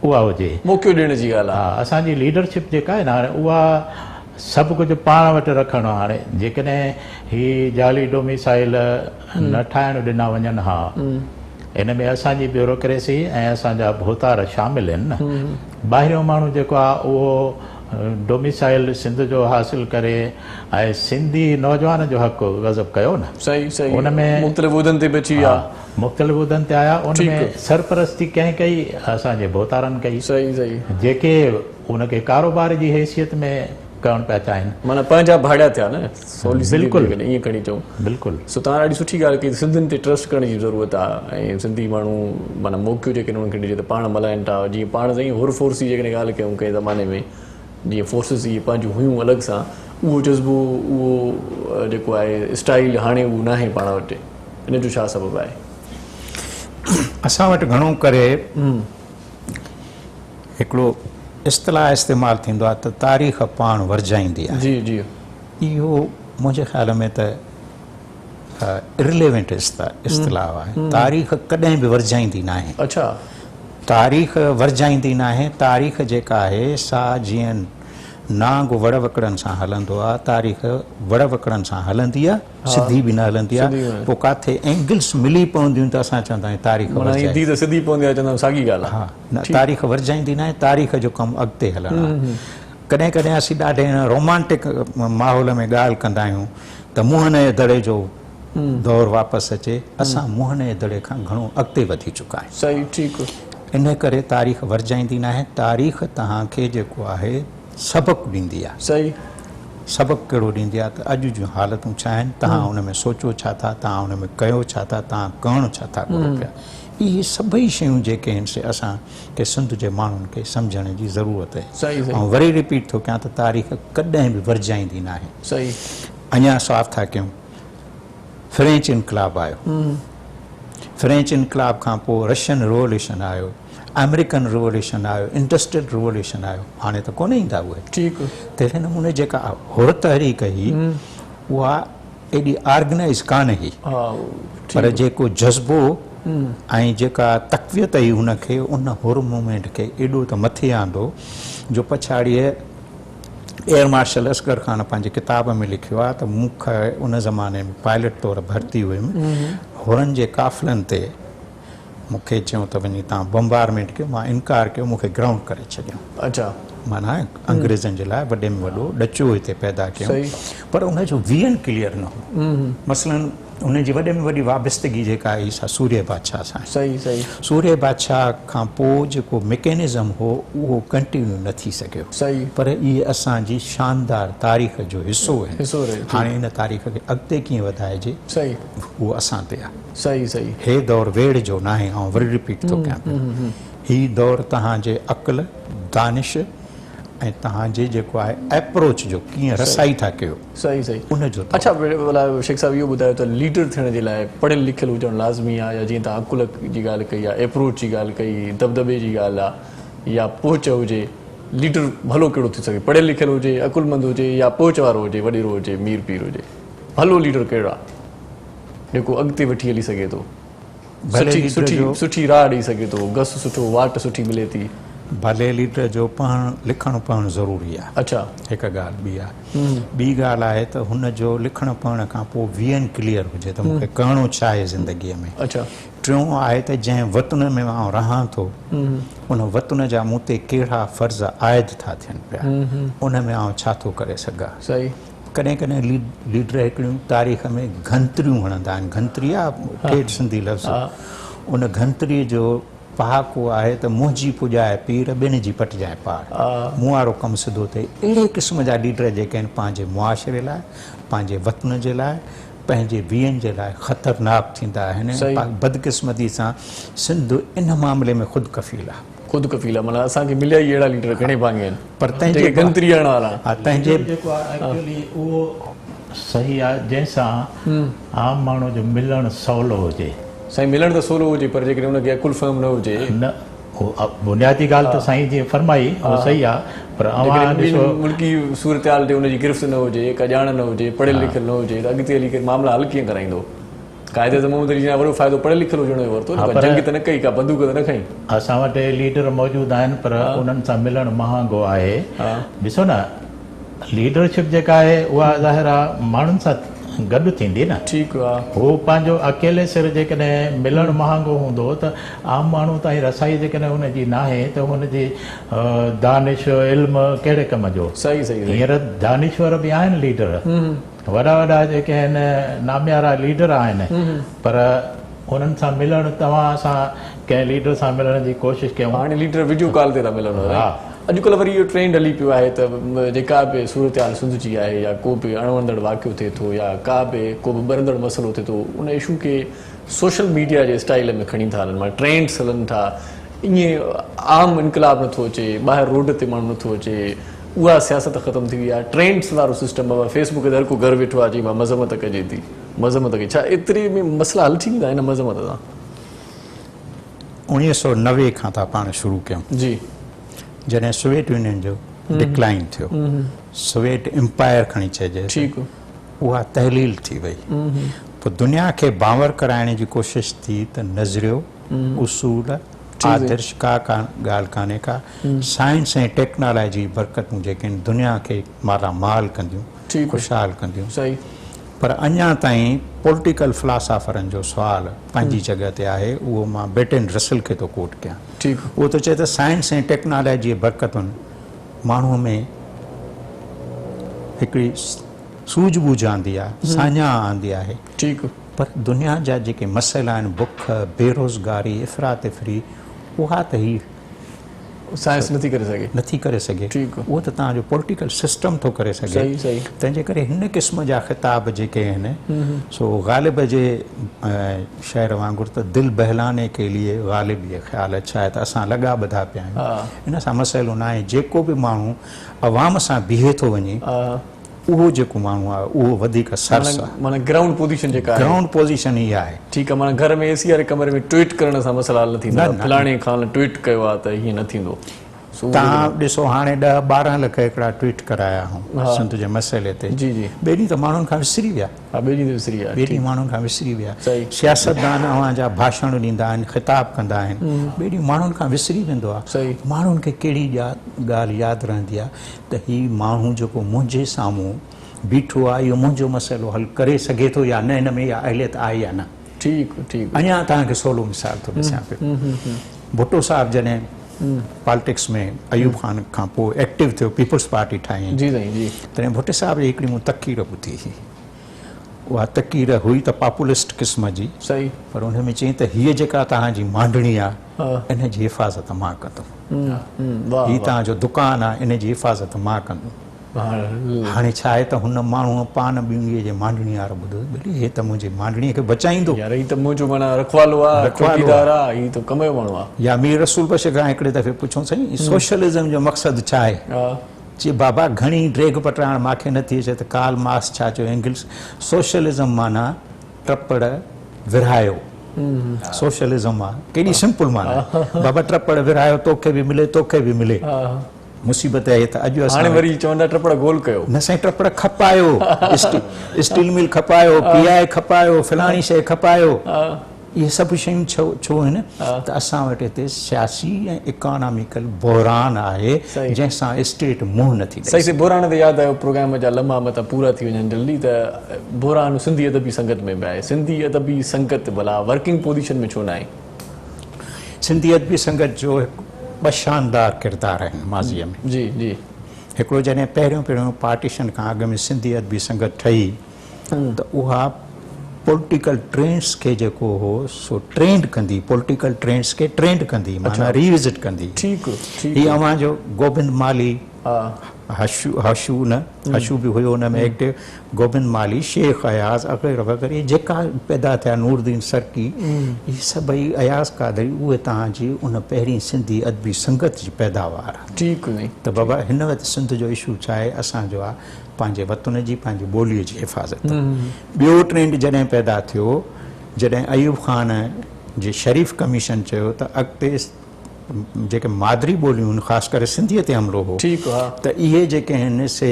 اها هجي. موقعو ڏيڻ جي ڳالهه آهي. ها اسان جي ليڊرشپ جيڪا آهي نه هاڻي اها سڀ ڪجهه پاڻ وٽ رکڻ هاڻي جيڪڏهن هي جعلي ڊوميسائل نه ٺاهڻ ڏنا وڃن ها ان ۾ اسان جي بيوروڪريسي ۽ اسان جا ڀوتار شامل آهن نه ٻاهريون ماڻهو جيڪو آهي اهو ڊوميسائل سنڌ جو حاصل ڪري ۽ سنڌي نوجوان جو حق غضب ڪيو نه. صحيح صحيح ان ۾ مختلف عهدن تي به اچي ويا. مختلف عهدن تي آيا ان ۾ سرپرستي ڪنهن ڪئي اسان جي ڀوتارن ڪئي. صحيح صحيح. جيڪي ان کي ڪاروبار جي حيثيت ۾ ڪرڻ پيا چاهين. معنيٰ پنهنجا ڀاڙيا ٿيا نه سولي سڌي بلڪل جيڪڏهن ائين کڻي چئون. بلڪل. سو توهان ڏاڍي سٺي ڳالهه ڪئي ته سنڌين تي ٽرسٽ ڪرڻ جي ضرورت آهي ۽ سنڌي ماڻهو معنيٰ موقعو جيڪڏهن انهن کي ڏجي ته پاڻ ملهائين ٿا جيئن پاڻ سائين حر فورس جي جيڪڏهن ڳالهه ڪيون ڪنهن زماني ۾ جيئن فورسز اهي پنهنجون هيون الڳ سان اهو جذبو اهو جيڪو آهي اسٽائيل هاڻي اهو ناهي پاڻ وٽ ان جو ڇا سبب آهي؟ اسان وٽ گهڻو ڪري هڪڙو اصطلاح استعمال ٿيندو آهي ته تاريخ پاڻ ورجائيندي آهي. جي جي. اهو منهنجي خيال ۾ ته ارليونٽ اصطلاح آهي. تاريخ ڪڏهن به ورجائيندي ناهي. اڇا. تاريخ ورجائيندي ناهي. تاريخ جيڪا آهي سا جيئن نانگ وڙ وڪڙن سان هلندو آهي، تاريخ وڙ وڪڙن سان هلندي آهي. سڌي به نه هلندي آهي پوء ڪاٿي اينگلس ملي پونديون ته اسان چوندا آهيون تاريخ ورجائي ايندي ته سڌي پوندي آهي چوندا آهيون ساڳي ڳالهه آهي ها نه تاريخ ورجائيندي ناهي تاريخ جو ڪم اڳتي هلڻ آهي ڪڏهن ڪڏهن اسين ڏاڍي رومانٽڪ ماحول ۾ ڳالهه ڪندا آهيون ته موهن جي دڙي جو دور واپس اچي اسان موهن جي دڙي کان گهڻو اڳتي وڌي چڪا آهيون صحيح ٺيڪ ان ڪري تاريخ ورجائيندي ناهي تاريخ توهان کي جيڪو آهي سبق ڏيندي آهي. صحيح. سبق ڪهڙو ڏيندي آهي ته اڄ جون حالتون ڇا آهن، توهان ان ۾ سوچو ڇا ٿا، توهان ان ۾ ڪيو ڇا ٿا، توهان ڪرڻ ڇا ٿا گهرو پيا. اهي سڀئي شيون جيڪي آهن سي اسان کي سنڌ جي ماڻهن کي سمجهڻ جي ضرورت آهي. آئون وري رپيٽ ٿو ڪيان ته تاريخ ڪڏهن به ورجائيندي ناهي. اڃا صاف ٿا ڪيون فرينچ انقلاب آيو. فرينچ انقلاب کان پوء رشين ريوليوشن آيو، آمريڪن ريوليوشن آيو، انڊسٽريل ريوليوشن آيو. هاڻي ته ڪونه ايندا اهي. تهڙي نموني جيڪا حر تحريڪ هئي اها ايڏي آرگنائيز ڪانه هئي پر جيڪو جذبو ۽ جيڪا تقويت هئي ان کي ان حر موومينٽ کي ايڏو ته مٿي آندو جو پڇاڙيء ايئر مارشل اصغر خان پنهنجي ڪتاب ۾ لکيو آهي ته مون کي ان زماني ۾ پائلٽ طور ڀرتي هيم حرن جي قافلن تي مون کي چيو ته وڃي توهان بمبارمينٽ ڪيو، مان انڪار ڪيو، مون کي گرائونڊ ڪري ڇڏيائون. معنيٰ انگريزن جي لاء وڏي ۾ وڏو ڏچو هتي پيدا ڪيائون. پر ان جو ويئن ڪليئر نه هو. مثلاً ان جي وڏي ۾ وڏي وابستگي جيڪا آئي سا سورهيه بادشاهه سان آهي. سورهيه بادشاهه کان پوء جيڪو ميڪينزم هو اهو ڪنٽينيو نه ٿي سگهيو. پر اهي اسان جي شاندار تاريخ جو حصو آهن. هاڻي ان تاريخ کي اڳتي ڪيئن وڌائجي اهو اسان تي آهي. صحيح صحيح. هي دور ويڙهه جو ناهي آئون وري رپيٽ ٿو ڪيان پيو هي دور توهان جي عقل دانش ۽ توهان جي جيڪو آهي ايپروچ جو ڪيئن رسائي ٿا ڪيو صحيح صحيح ان جو دور. اڇا ڀلا شيخ صاحب اهو ٻڌايو ته ليڊر ٿيڻ جي لاء پڙهيل لکيل هجڻ لازمي آهي يا جيئن توهان عقل جي ڳالهه ڪئي آهي ايپروچ جي ڳالهه ڪئي دٻدٻي جي ڳالهه آهي يا پهچ هجي ليڊر ڀلو ڪهڙو ٿي سگهي پڙهيل لکيل هجي عقلمند هجي يا پهچ وارو هجي وڏيرو هجي مير پير هجي ڀلو ليڊر ڪهڙو آهي جيڪو اڳتي وٺي هلي سگهي ٿو، ڀلي سٺي ليڊر سٺي جو سٺي راهه ڏئي سگهي ٿو، گس سٺو واٽ سٺي ملي ٿي. ڀلي ليڊر جو پڙهڻ لکڻ پڙهڻ ضروري آهي. هڪ ڳالهه ٻي آهي. ٻي ڳالهه آهي ته هن جو لکڻ پڙهڻ کان پوء ويئن ڪليئر هجي ته مون کي ڪرڻو ڇا آهي زندگيء ۾. ٽيون آهي ته جنهن وطن ۾ آئون رهان ٿو ان وطن جا مون تي ڪهڙا فرض عائد ٿا ٿين پيا ان ۾ آئون ڇا ٿو ڪري سگهان. ڪڏهن ڪڏهن ليڊر هڪڙيون تاريخ ۾ گهنتريون هڻندا آهن. گهنتري آ ٺيٺ سنڌي لفظ. ان گهنتري جو پهاڪو آهي ته منهنجي پڄائي پير، ٻين جي پٽجانء پاڙ. مون وارو ڪم سڌو ٿئي. اهڙي قسم جا ليڊر جيڪي آهن پنهنجي معاشري لاء، پنهنجي وطن جي لاء، پنهنجي ويئن جي لاء خطرناڪ ٿيندا آهن. بدقسمتي سان سنڌ ان معاملي ۾ خود ڪفيل آ. خود ڪفيل آ معنيٰ اسان کي مليا ئي اهڙا ليڊر گهڻي ڀاڱي آهن پر تنهن جي جيڪي گنتري هڻڻ وارا. ها تنهن جي ليڊر جيڪو آ ايڪچوئلي اهو صحيح آ جنهن سان عام ماڻهو جو ملڻ سولو هجي. سائين ملڻ ته سولو هجي پر جيڪڏهن ان کي عقل فهم نه هجي. نه اهو بنيادي ڳالهه ته سائين جيئن فرمائي اهو صحيح آ پر اوهان جيڪڏهن ڏسو. ٻين ملڪي صورتحال تي ان جي گرفت نه هجي ڪا ڄاڻ نه هجي پڙهيل لکيل نه هجي ته اڳتي هلي ڪري معاملا حل ڪيئن ڪرائيندو. قائد اعظم محمد علي جناح وڏو فائدو پڙهيل لکيل هجڻ جو ورتو نه، ڪا جنگ ته نه ڪئي، ڪا بندوق ته نه کنئي. اسان وٽ ليڊر موجود آهن پر انهن سان ملڻ مهانگو آهي. ڏسو نه ليڊرشپ جيڪا آهي اها ظاهر آهي ماڻهن سان گڏ ٿيندي نه. ٺيڪ آ. هو پنهنجو اڪيلي سر جيڪڏهن ملڻ مهانگو هوندو ته عام ماڻهو تائين رسائي جيڪڏهن هن جي ناهي ته هن جي دانش علم ڪهڙي ڪم جو. صحيح صحيح صحيح. هينئر دانشور به آهن ليڊر. وڏا وڏا جيڪي آهن ناميارا ليڊر آهن پر انهن سان ملڻ توهان سان ڪنهن ليڊر سان ملڻ جي ڪوشش ڪيون. هاڻي ليڊر وڊيو ڪال تي ٿا ملن. اڄڪلهه وري اهو ٽرينڊ هلي پيو آهي ته جيڪا به صورتحال سنڌ جي آهي يا ڪو به اڻوڻندڙ واقعو ٿئي ٿو يا ڪا به ڪو به ٻرندڙ مسئلو ٿئي ٿو ان اشو کي سوشل ميڊيا جي اسٽائيل ۾ کڻي ٿا هلن معنيٰ ٽرينڊس هلن ٿا ائين عام انقلاب نٿو اچي ٻاهر روڊ تي ماڻهو نٿو اچي اها سياست ختم ٿي وئي آهي ٽرينڊس وارو سسٽم بابا فيس بڪ تي هر ڪو گهر ويٺو آهي چئي ڀا مذمت ڪجي ٿي مذمت ڪجي ڇا ايتري ۾ مسئلا حل ٿي ويندا ان مذمت سان؟ 1990 کان ٿا پاڻ شروع ڪيون جي جڏهن سوويت يونين جو ڊڪلائن ٿيو سوويت امپائر کڻي چئجي ٺيڪ اها تحليل ٿي وئي پوء دنيا کي باور ڪرائڻ جي ڪوشش ٿي ته نظريو اصول آدرش ڪا ڪا ڳالهه ڪانهي ڪا سائنس ۽ ٽيڪنالاجي جي برڪتون جيڪي آهن دنيا کي مالا مال ڪنديون خوشحال ڪنديون پر اڃا تائين پولٽيڪل فلاسافرن جو سوال پنهنجي جڳهه تي آهي اهو مان برٽرينڊ رسل کي ٿو ڪوٽ ڪيان اهو ٿو چئي ته سائنس ۽ ٽيڪنالاجي جي برڪتن ماڻهو ۾ هڪڙي سوجهه ٻوجهه آندي آهي ساڃاهه آندي آهي پر دنيا جا جيڪي مسئلا آهن بک، بيروزگاري، افراتفري اها ته هي سائنس نٿي ڪري سگهي. نٿي ڪري سگهي. ٺيڪ. اهو ته توهان جو پوليٽيڪل سسٽم ٿو ڪري سگهي. صحيح صحيح. تنهن جي ڪري هن قسم جا خطاب جيڪي آهن سو غالب جي شعر وانگر ته دل بهلاني ڪي ليي غالب يي خيال اڇا هي ته اسان لڳا ٻڌا پيا آهيون. ان سان مسئلو ناهي. جيڪو به ماڻهو عوام سان بيهي ٿو وڃي اهو جيڪو ماڻهو آهي اهو وڌيڪ سرس آهي. معنيٰ گرائونڊ پوزيشن جيڪا آهي. گرائونڊ پوزيشن اها آهي. ٺيڪ آهي معنيٰ گهر ۾ اي سي واري ڪمري ۾ ٽوئيٽ ڪرڻ سان مسئلا حل نه ٿيندا. فلاڻي خان ٽوئيٽ ڪيو آهي ته هيئن نه ٿيندو. سو توهان ڏسو هاڻي ڏهه ٻارهن لک هڪڙا ٽوئيٽ ڪرايا هئون سنڌ جي مسئلي تي. جي جي. ٻئي ڏينهن ته ماڻهن کان وسري ويا. ها ٻئي ڏينهن ته وسري ويا. ٻئي ڏينهن ماڻهن کان وسري ويا. صحيح. سياستدان اوهان جا ڀاشڻ ڏيندا آهن، خطاب ڪندا آهن، ٻئي ڏينهن ماڻهن کان وسري ويندو آهي. صحيح. ماڻهن کي ڪهڙي ڳالهه ياد رهندي آهي ته هي ماڻهو جيڪو منهنجي سامهون بيٺو آهي اهو منهنجو مسئلو حل ڪري سگهي ٿو يا نه، هن ۾ اها اهليت آهي يا نه. ٺيڪ ٺيڪ. اڃا توهان کي سولو مثال ٿو ڏسيان پيو. ڀٽو صاحب جڏهن پالٽڪس ۾ ايوب خان کان پوء ايڪٽو ٿيو، پيپلز پارٽي ٺاهيائين. جي سائين جي. تڏهن ڀٽي صاحب جي هڪڙي مون تقرير ٻڌي هئي. اها تقرير هئي ته پاپولسٽ قسم جي. صحيح. پر ان ۾ چيائين ته هيء جيڪا توهان جي مانڊڻي آهي ان جي حفاظت مان ڪندم. هي توهان جو دڪان آهي ان جي حفاظت مان ڪندم. هاڻي ڇا آهي ته هن ماڻهوء پان ٻيڻيء جي مانڊڻي وارو ٻڌو ته ٻلي هي ته منهنجي مانڊڻيء کي بچائيندو. يار هي ته منهنجو معنيٰ رکوالو آهي، چوڪيدار آهي، هي ته ڪم جو ماڻهو آهي. يا مير رسول بخش کان هڪڙي دفعي پڇيو سائين سوشلزم جو مقصد ڇا آهي؟ چي بابا گهڻي ڊيگهه پٽائڻ ماکي نٿي اچي ته ڪارل مارڪس ڇا چيو اينگلس سوشلزم معنيٰ ٽپڙ ورهايو. سوشلزم آ ڪيڏي سمپل معنيٰ آهي بابا ٽپڙ ورهايو توکي به ملي توکي به ملي. مصيبت اهي ته اڄ اسان هاڻي وري چوندا ٽپڙ گول ڪيو. نه سائين ٽپڙ کپايو، اسٽيل مل کپايو، پي آء کپايو، فلاڻي شيء کپايو. اهي سڀ شيون ڇو آهن ته اسان وٽ هتي سياسي ۽ اڪاناميڪل بحران آهي جنهن سان اسٽيٽ منهن نٿي ڏئي سگهي. بحران تي ياد آيو پروگرام جا لمحا متان پورا ٿي وڃن جلدي ته بحران سنڌي ادبي سنگت ۾ به آهي. سنڌي ادبي سنگت ڀلا ورڪنگ پوزيشن ۾ ڇو ناهي؟ سنڌي ادبي سنگت جو هڪ ٻه شاندار ڪردار آهن ماضيء ۾. جي جي. هڪڙو جڏهن پهريون پهريون پارٽيشن کان اڳ ۾ سنڌي ادبي سنگت ٺهي ته اها پوليٽيڪل ٽرينڊس کي جيڪو هو سو ٽرينڊ ڪندي، پوليٽيڪل ٽرينڊس کي ٽرينڊ ڪندي معنيٰ ري وزٽ ڪندي. ٺيڪ ٺيڪ. هي اوهان جو گوبند مالهي، حشو حشو نه حشو به هيو ان ۾ ايڪٽو، گوبند مالهي، شيخ اياز وغيره وغيره اهي جيڪا پيدا ٿيا نور الدين سرڪي اهي سڀئي اياز قادري اهي توهان جي ان پهرين سنڌي ادبي سنگت جي پيداوار آهي. ٺيڪ سائين. ته بابا هن وقت سنڌ جو اشو ڇا آهي اسان جو آهي پنهنجي وطن جي پنهنجي ٻوليء جي حفاظت. ٻيو ٽرينڊ جڏهن پيدا ٿيو جڏهن ايوب خان جي شريف ڪميشن چيو ته اڳتي جيڪي مادري ٻوليون آهن خاص ڪري سنڌيء تي حملو هو ته اهي جيڪي آهن سي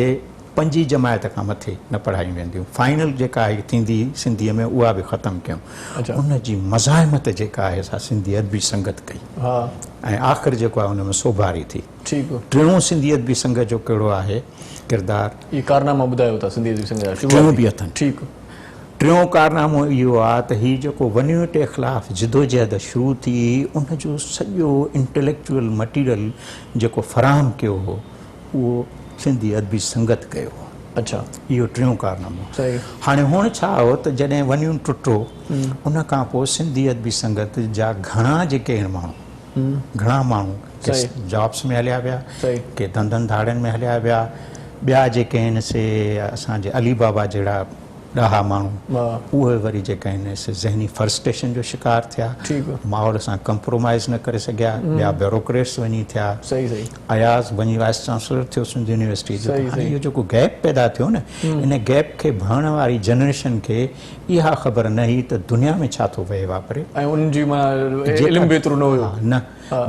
پنجين جماعت کان مٿي نه پڙهايون وينديون. فائنل جيڪا ٿيندي هئي سنڌيء ۾ اها به ختم ڪيون. ان جي مزاحمت جيڪا آهي سا سنڌي ادبي سنگت ڪئي ۽ آخر جيڪو آهي ان ۾ سوڀاري ٿي. ٽيون سنڌي ادبي سنگت جو ڪهڙو آهي ڪردار؟ اهي ڪارناما ٻڌايو ٿا سنڌي ادبي سنگت جا شروعاتي. ٽيون به اٿن. ٽيون ڪارنامو اهو آهي ته هي جيڪو ون يونٽ خلاف جدوجهد شروع ٿي ان جو سڄو انٽليڪچوئل مٽيريل جيڪو فراهم ڪيو هو اهو سنڌي ادبي سنگت ڪيو هو. اهو ٽيون ڪارنامو. هاڻي هئڻ ڇا هو ته جڏهن ون يونٽ ٽٽو ان کان پوء سنڌي ادبي سنگت جا گهڻا جيڪي آهن ماڻهو گهڻا ماڻهو ڪي جابس ۾ هليا ويا ڪي ڌنڌن ڌاڙين ۾ هليا ويا ٻيا جيڪي آهن سي اسان جي علي بابا جهڙا ڏاها ماڻهو اهي وري جيڪي آهن سي ذهني فرسٽريشن جو شڪار ٿيا ماحول سان ڪمپرومائز نه ڪري سگهيا ٻيا بيوروڪريٽس وڃي ٿيا اياز وڃي وائيس چانسلر ٿيو سنڌ يونيورسٽي جو. هاڻي اهو جيڪو گيپ پيدا ٿيو نه ان گيپ کي ڀرڻ واري جنريشن کي اها خبر نه هئي ته دنيا ۾ ڇا ٿو وهي واپري. ۽ انهن جي معنيٰ علم به ايترو نه هيو. نه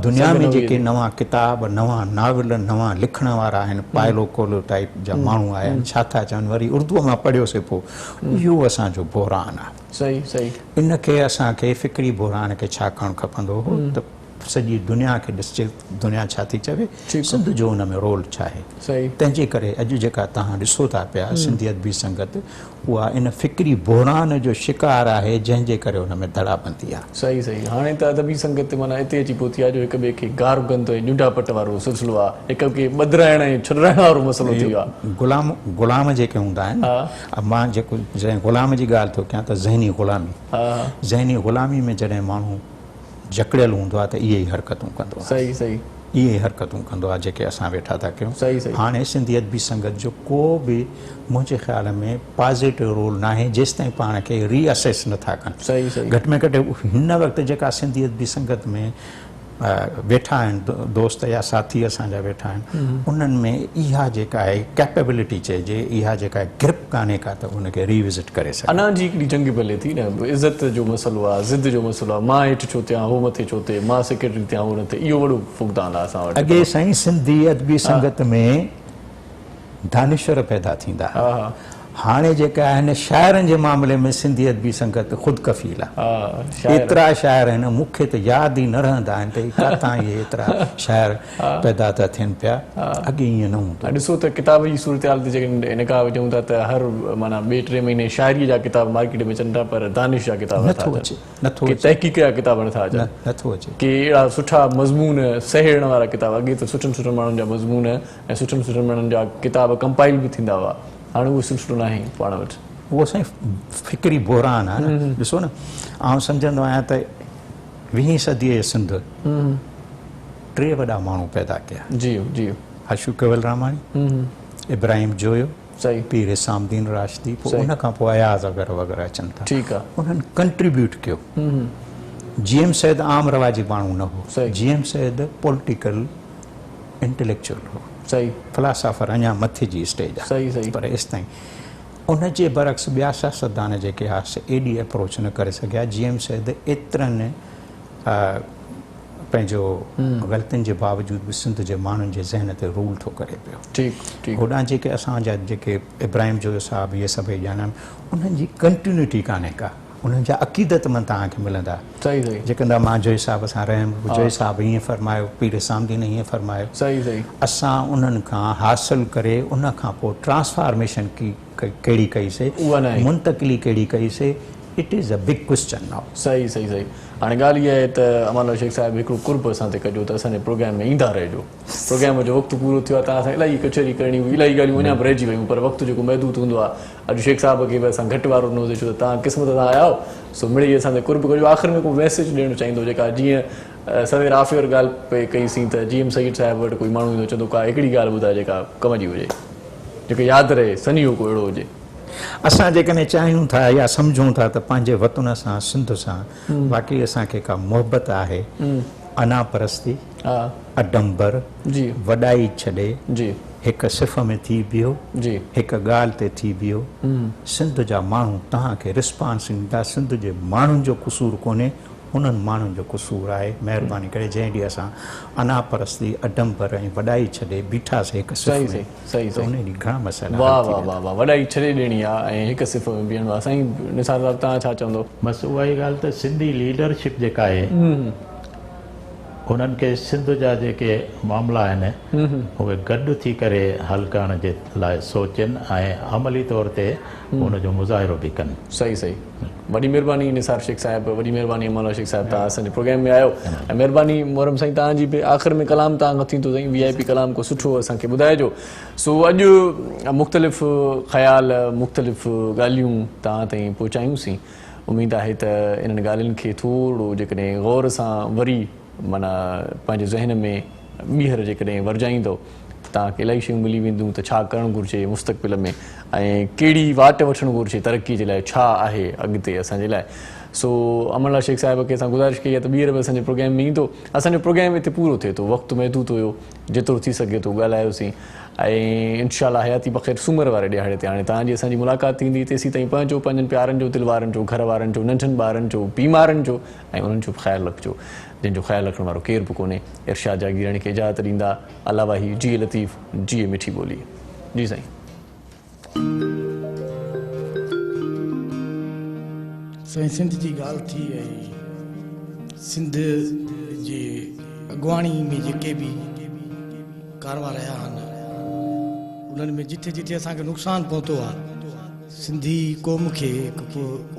دنيا ۾ جيڪي نوان ڪتاب، نوان ناول، نوان لکڻ وارا آهن، پائلو ڪولو ٽائيپ جا ماڻهو آيا آهن، ڇا ٿا چون، وري اردوء مان پڙهيوسي پوء اهو اسان جو بحران آهي. صحيح صحيح. ان کي اسان کي فڪري بحران کي ڇا ڪرڻ کپندو هو ته سڄي دنيا کي ڏسجي دنيا ڇا ٿي چوي، سنڌ جو ان ۾ رول ڇا آهي. تنهن جي ڪري اڄ جيڪا توهان ڏسو ٿا پيا سنڌي ادبي سنگت اها ان فڪري بحران جو شڪار آهي جنهن جي ڪري ان ۾ ڌڙابندي آهي. صحيح صحيح هاڻي ته ادبي سنگت معنيٰ اتي اچي پهتي آهي جو هڪ ٻئي کي گار گند ۽ ڄنڊا پٽ وارو سلسلو آهي هڪ ٻئي کي ٻڌرائڻ ۽ ڇڏرائڻ وارو مسئلو ٿي ويو آهي. غلام غلام جيڪي هوندا آهن نه مان جيڪو جڏهن غلام جي ڳالهه ٿو ڪيان ته ذهني غلامي ذهني غلامي ۾ جڏهن ماڻهو جڪڙيل هوندو آهي ته اهي ئي حرڪتون ڪندو آهي. صحيح صحيح. اهي حرڪتون ڪندو آهي جيڪي اسان ويٺا ٿا ڪيون. هاڻي سنڌي ادبي سنگت جو ڪو به منهنجي خيال ۾ پازيٽو رول ناهي جيستائين پاڻ کي ري اسيس نه ٿا ڪن. گهٽ ۾ گهٽ هن وقت جيڪا سنڌي ادبي سنگت ۾ ويٺا آهن دوست يا ساٿي اسان جا ويٺا آهن انهن ۾ اها جيڪا آهي ڪيپيبلٽي چئجي اها جيڪا آهي گرپ ڪانهي ڪا ته ان کي ري وزٽ ڪري سگهن. انا جي هڪڙي جنگ به هلي ٿي نه عزت جو مسئلو آهي ضد جو مسئلو آهي مان هيٺ ڇو ٿيان هو مٿي ڇو ٿئي مان سيڪريٽري ٿيان هو نه ٿئي اهو وڏو فقدان آهي اسان وٽ. اڳي سائين سنڌي ادبي سنگت ۾ دانشور پيدا ٿيندا ها. هاڻي جيڪا آهن شاعرن جي معاملي ۾ سنڌي ادبي سنگت خود ڪفيل آهي. ايترا شاعر آهن مون کي ته ياد ئي نه رهندا آهن ته ڪٿان اهي ايترا شاعر پيدا ٿا ٿين پيا. اڳي ائين نه هوندو هو. ڏسو ته ڪتاب جي صورتحال تي جيڪڏهن نگاهه وجهون ٿا ته هر معنيٰ ٻئي ٽي مهيني شاعريء جا ڪتاب مارڪيٽ ۾ اچن ٿا پر دانش جا ڪتاب نٿا اچن. نٿو ڪي تحقيق جا ڪتاب نٿا اچن. نٿو اچي. ڪي اهڙا سٺا مضمون سهيڙڻ وارا ڪتاب اڳي ته سٺن سٺن ماڻهن جا مضمون ۽ سٺن سٺن ماڻهن جا ڪتاب ڪمپائل به ٿيندا هئا هاڻي اهو سلسلو ناهي پاڻ وٽ. اهو سائين فڪري بحران آهي نه. ڏسو نه آئون سمجهندو آهيان ته ويهين صديء جي سنڌ ٽي وڏا ماڻهو پيدا ڪيا. جي جي. حشو ڪيولراماڻي، ابراهيم جويو، پير حسام الدين راشدي، پوء ان کان پوء اياز وغيره وغيره اچن ٿا. ٺيڪ آ. انهن ڪنٽريبيوٽ ڪيو. جي ايم سيد عام رواجي ماڻهو نه هو. جي ايم سيد پوليٽيڪل انٽليڪچوئل هو. صحيح. فلاسافر اڃا مٿي جي اسٽيج آهي. صحيح صحيح. پر ايستائين ان جي برعڪس ٻيا سياستدان جيڪي ها سي ايڏي اپروچ نه ڪري سگهيا. جي ايم سيد ايترن پنهنجو غلطين جي باوجود به سنڌ جي ماڻهن جي ذهن تي رول ٿو ڪري پيو. ٺيڪ ٺيڪ. هوڏانهن جيڪي اسان جا جيڪي ابراهيم جويو صاحب اهي سڀئي ڄاڻن انهن جي ڪنٽينيوٽي ڪانهي ڪا. انهن جا عقيدتمند توهان کي ملندا. صحيح صحيح. جيڪڏهن مان جويي صاحب سان رهيم، جويي صاحب هيئن فرمايو، پير حسام الدين هيئن فرمايو. صحيح صحيح. اسان انهن کان حاصل ڪري ان کان پوء ٽرانسفارميشن ڪهڙي ڪئي سي، منتقلي ڪهڙي ڪئي سي، it is a big question now. صحيح صحيح صحيح. هاڻي ڳالهه اها آهي ته امان الله شيخ صاحب هڪڙو قرب اسان تي ڪجو ته اسان جي پروگرام ۾ ايندا رهجو. پروگرام جو وقت پورو ٿيو آهي توهان سان الاهي ڪچهري ڪرڻي هئي الاهي ڳالهيون اڃا به رهجي ويون پر وقت جيڪو محدود هوندو آهي. اڄ شيخ صاحب کي به اسان گهٽ وارو ڏنو سي ڇو ته توهان قسمت سان آيا آهيو سو مڙئي اسان تي قرب ڪجو آخر ۾ ڪو ميسيج ڏيڻ چاهيندو جيڪا جيئن سوير آفيئر ڳالهه پئي ڪئي سين ته جي ايم سيد صاحب وٽ ڪوئي ماڻهو ايندو چوندو ڪا هڪڙي ڳالهه ٻڌاء جيڪا ڪم جي هجي جيڪا ياد رهي سنيهو ڪو اهڙو هجي. اسان جيڪڏهن چاهيون ٿا يا سمجهون ٿا ته پنهنجي وطن سان سنڌ سان واقعي اسان کي ڪا محبت آهي انا پرستي اڊمبر وڏائي ڇڏي هڪ صف ۾ ٿي بيهو هڪ ڳالهه تي ٿي بيهو سنڌ جا ماڻهو توهان کي رسپانس ڏيندا سنڌ جي ماڻهن جو قصور ڪونهي انهن ماڻهن جو قصور آهي مهرباني ڪري جنهن ڏينهن اسان انا پرستي اڊمبر ۽ وڏائي ڇڏي بيٺاسي هڪ صف ۾ ته انهي ڏينهن گهڻا مسئلا حل واه ٿي واه ويندا. واه واه وڏائي ڇڏي ڏيڻي آ ۽ هڪ صف ۾ بيهڻو آ سائين نثار صاحب توهان ڇا چوندو. بس اها ئي ڳالهه ته سنڌي ليڊرشپ جيڪا آهي انهن کي سنڌ جا جيڪي معاملا آهن اهي گڏ ٿي ڪري حل ڪرڻ جي لاء سوچين ۽ عملي طور تي ان جو مظاهرو به ڪن. صحيح صحيح وڏي مھرباني نثار شيخ صاحب وڏي مھرباني امان الله شيخ صاحب توھان اسان جي پروگرام ۾ آيو ۽ مھرباني محرم سائين توھان جي به آخر ۾ ڪلام توھان کان ٿيندو سائين وي آء پي ڪلام ڪو سٺو اسان کي ٻڌائجو سو اڄ مختلف خيال مختلف ڳالھيون توھان تائين پهچايون سين اميد آهي ته انهن ڳالهين کي ٿورڙو جيڪڏهن غور سان وري معنيٰ پنهنجي ذهن ۾ ٻيهر جيڪڏهن ورجائيندؤ ته توهان کي الاهي شيون ملي وينديون ته ڇا ڪرڻ گهرجي مستقبل ۾ ۽ ڪهڙي واٽ وٺڻ گهرجي ترقي جي لاء ڇا آهي اڳتي اسان جي لاء سو امان الله شيخ صاحب کي اسان گذارش ڪئي آهي ته ٻيهر به اسان جي پروگرام ۾ ايندو اسان جو پروگرام هتي پورو ٿئي ٿو وقت محدود هيو جيترو ٿي سگهي ٿو ڳالهايوسين ۽ انشاء الله حياتي بخير سومر واري ڏهاڙي تي هاڻي توهان جي اسان جي ملاقات ٿيندي تيسين تائين پنهنجو پنهنجن پيارن جو دل وارن جو گهر وارن جو ننڍن ٻارن جو بيمارن جو ۽ انهن جو به خيال رکجو جن جو خيال رکڻ وارو ڪير به ڪونهي ارشاد جاگيراڻي کي اجازت ڏيندا الله واهي جيئي لطيف جيئي مٺي ٻولي جي سائين. سائين سنڌ جي ڳالهه ٿي ۽ سنڌ جي اڳواڻي ۾ جيڪي به ڪاروان رهيا آهن انهن ۾ جٿي جٿي اسان کي نقصان پهتو آهي سنڌي قوم کي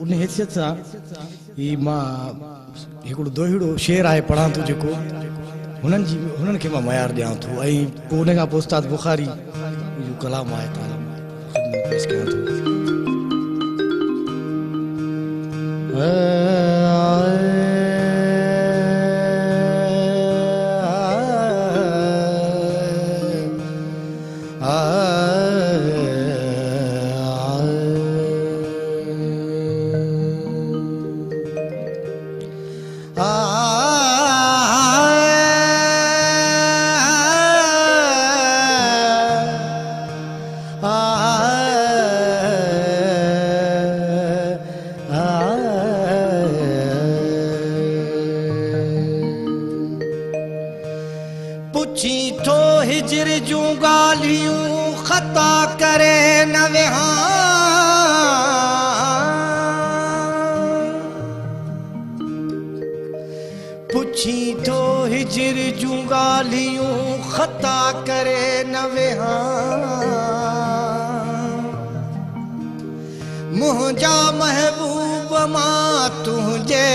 ان حيثيت سان هي مان هڪڙو دوهيڙو شعر آهي پڙهان ٿو جيڪو هنن جي هنن کي مان معيار ڏيان ٿو ۽ پوء ان کان پوء استاد بخاري جو ڪلام آهي توهان جي خدمت ۾ پيش ڪيان ٿو. हिजर जूं ॻाल्हियूं ख़ता करे न वेहां। पुछी थो हिजर जूं ॻाल्हियूं ख़ता करे न वेहां। मुंहिंजा महबूब मां तुंहिंजे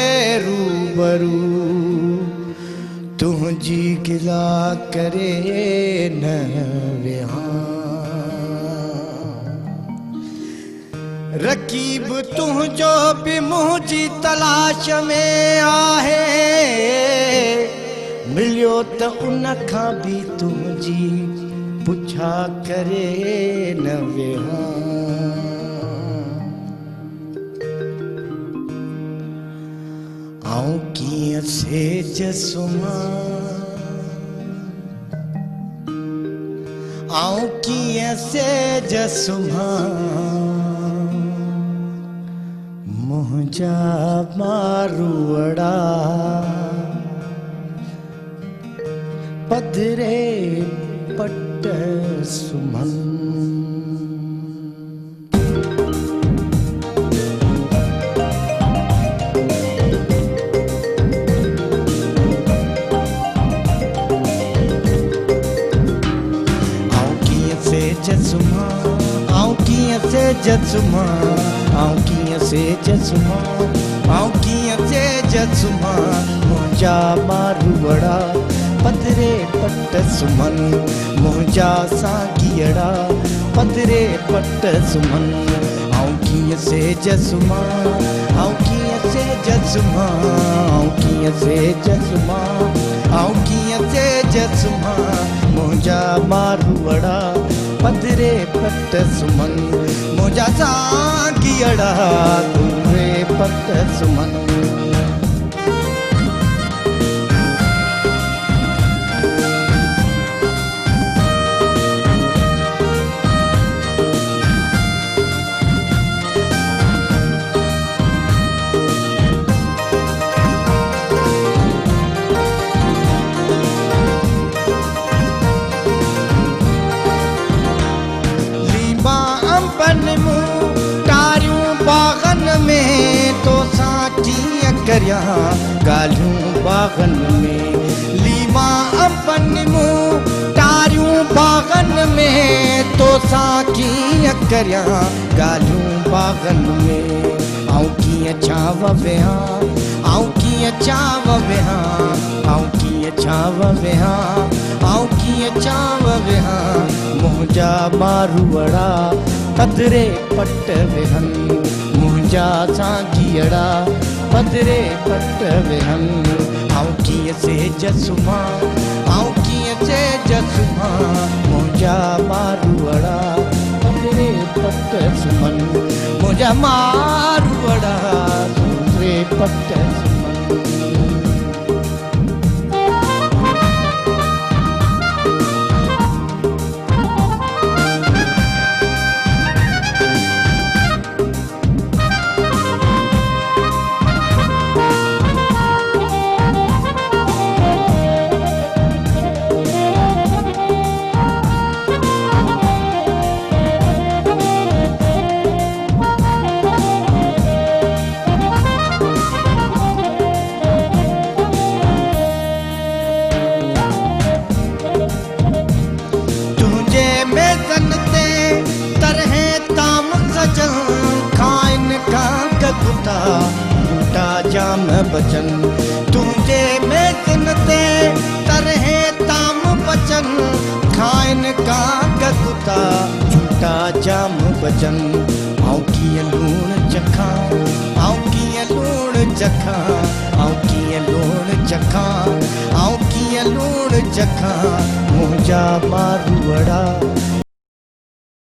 रूबरू, तुंहिंजी गिला करे न वेहां। रकीब तुंहिंजो बि मुंहिंजी तलाश में आहे, मिलियो त उन खां बि तुंहिंजी पुछा करे न वेहां। आऊं कीअं सेज सुम्हां, आऊं कीअं सेज सुम्हां, मुंहिंजा मारूअड़ा पधरे पट सुम्हनि। आऊं कीअं सेज सुम्हां, आऊं कीअं सेज सुम्हां, आऊं कीअं सेज सुम्हां, मुंहिंजा मारूअड़ा पधरे पट सुम्हनि, मुंहिंजा साॻियड़ा पधरे पट सुम्हनि। आऊं कीअं सेज सुम्हां, आऊं कीअं सेज सुम्हां, आऊं कीअं सेज सुम्हां, आऊं कीअं सेज सुम्हां, मुंहिंजा मारूअड़ा पधरे पट सुम्हनि, मुंहिंजा साॻियड़ा पधरे पट सुम्हनि। करियां ॻाल्हियूं बाग़नि में, लीमा अंबनि मूं टारियूं बाग़नि में, तोसां कीअं करियां ॻाल्हियूं बाग़नि में। आऊं कीअं छांव वेहां, आऊं कीअं छांव वेहां, आऊं कीअं छांव वेहां, आऊं कीअं छांव वेहां, मुंहिंजा मारूअड़ा पधरे पट वेहनि, मुंहिंजा साॻियड़ा पधरे पट वेहनि। आऊं कीअं सेज सुम्हां, आऊं कीअं सेज सुम्हां, मुंहिंजा मारूअड़ा पधरे पट सुम्हनि, मुंहिंजा मारूअड़ा पधरे पट सुम्हनि। जाम बचन तुंहिंजे मेज़न ते तरहे ताम बचन, खाइनि काग कुता झूठा जाम बचन। आऊं कीअं लूण चखां, आऊं कीअं लूण चखां, आऊं कीअं लूण चखां, आऊं कीअं लूण चखां, मुंहिंजा मारूअड़ा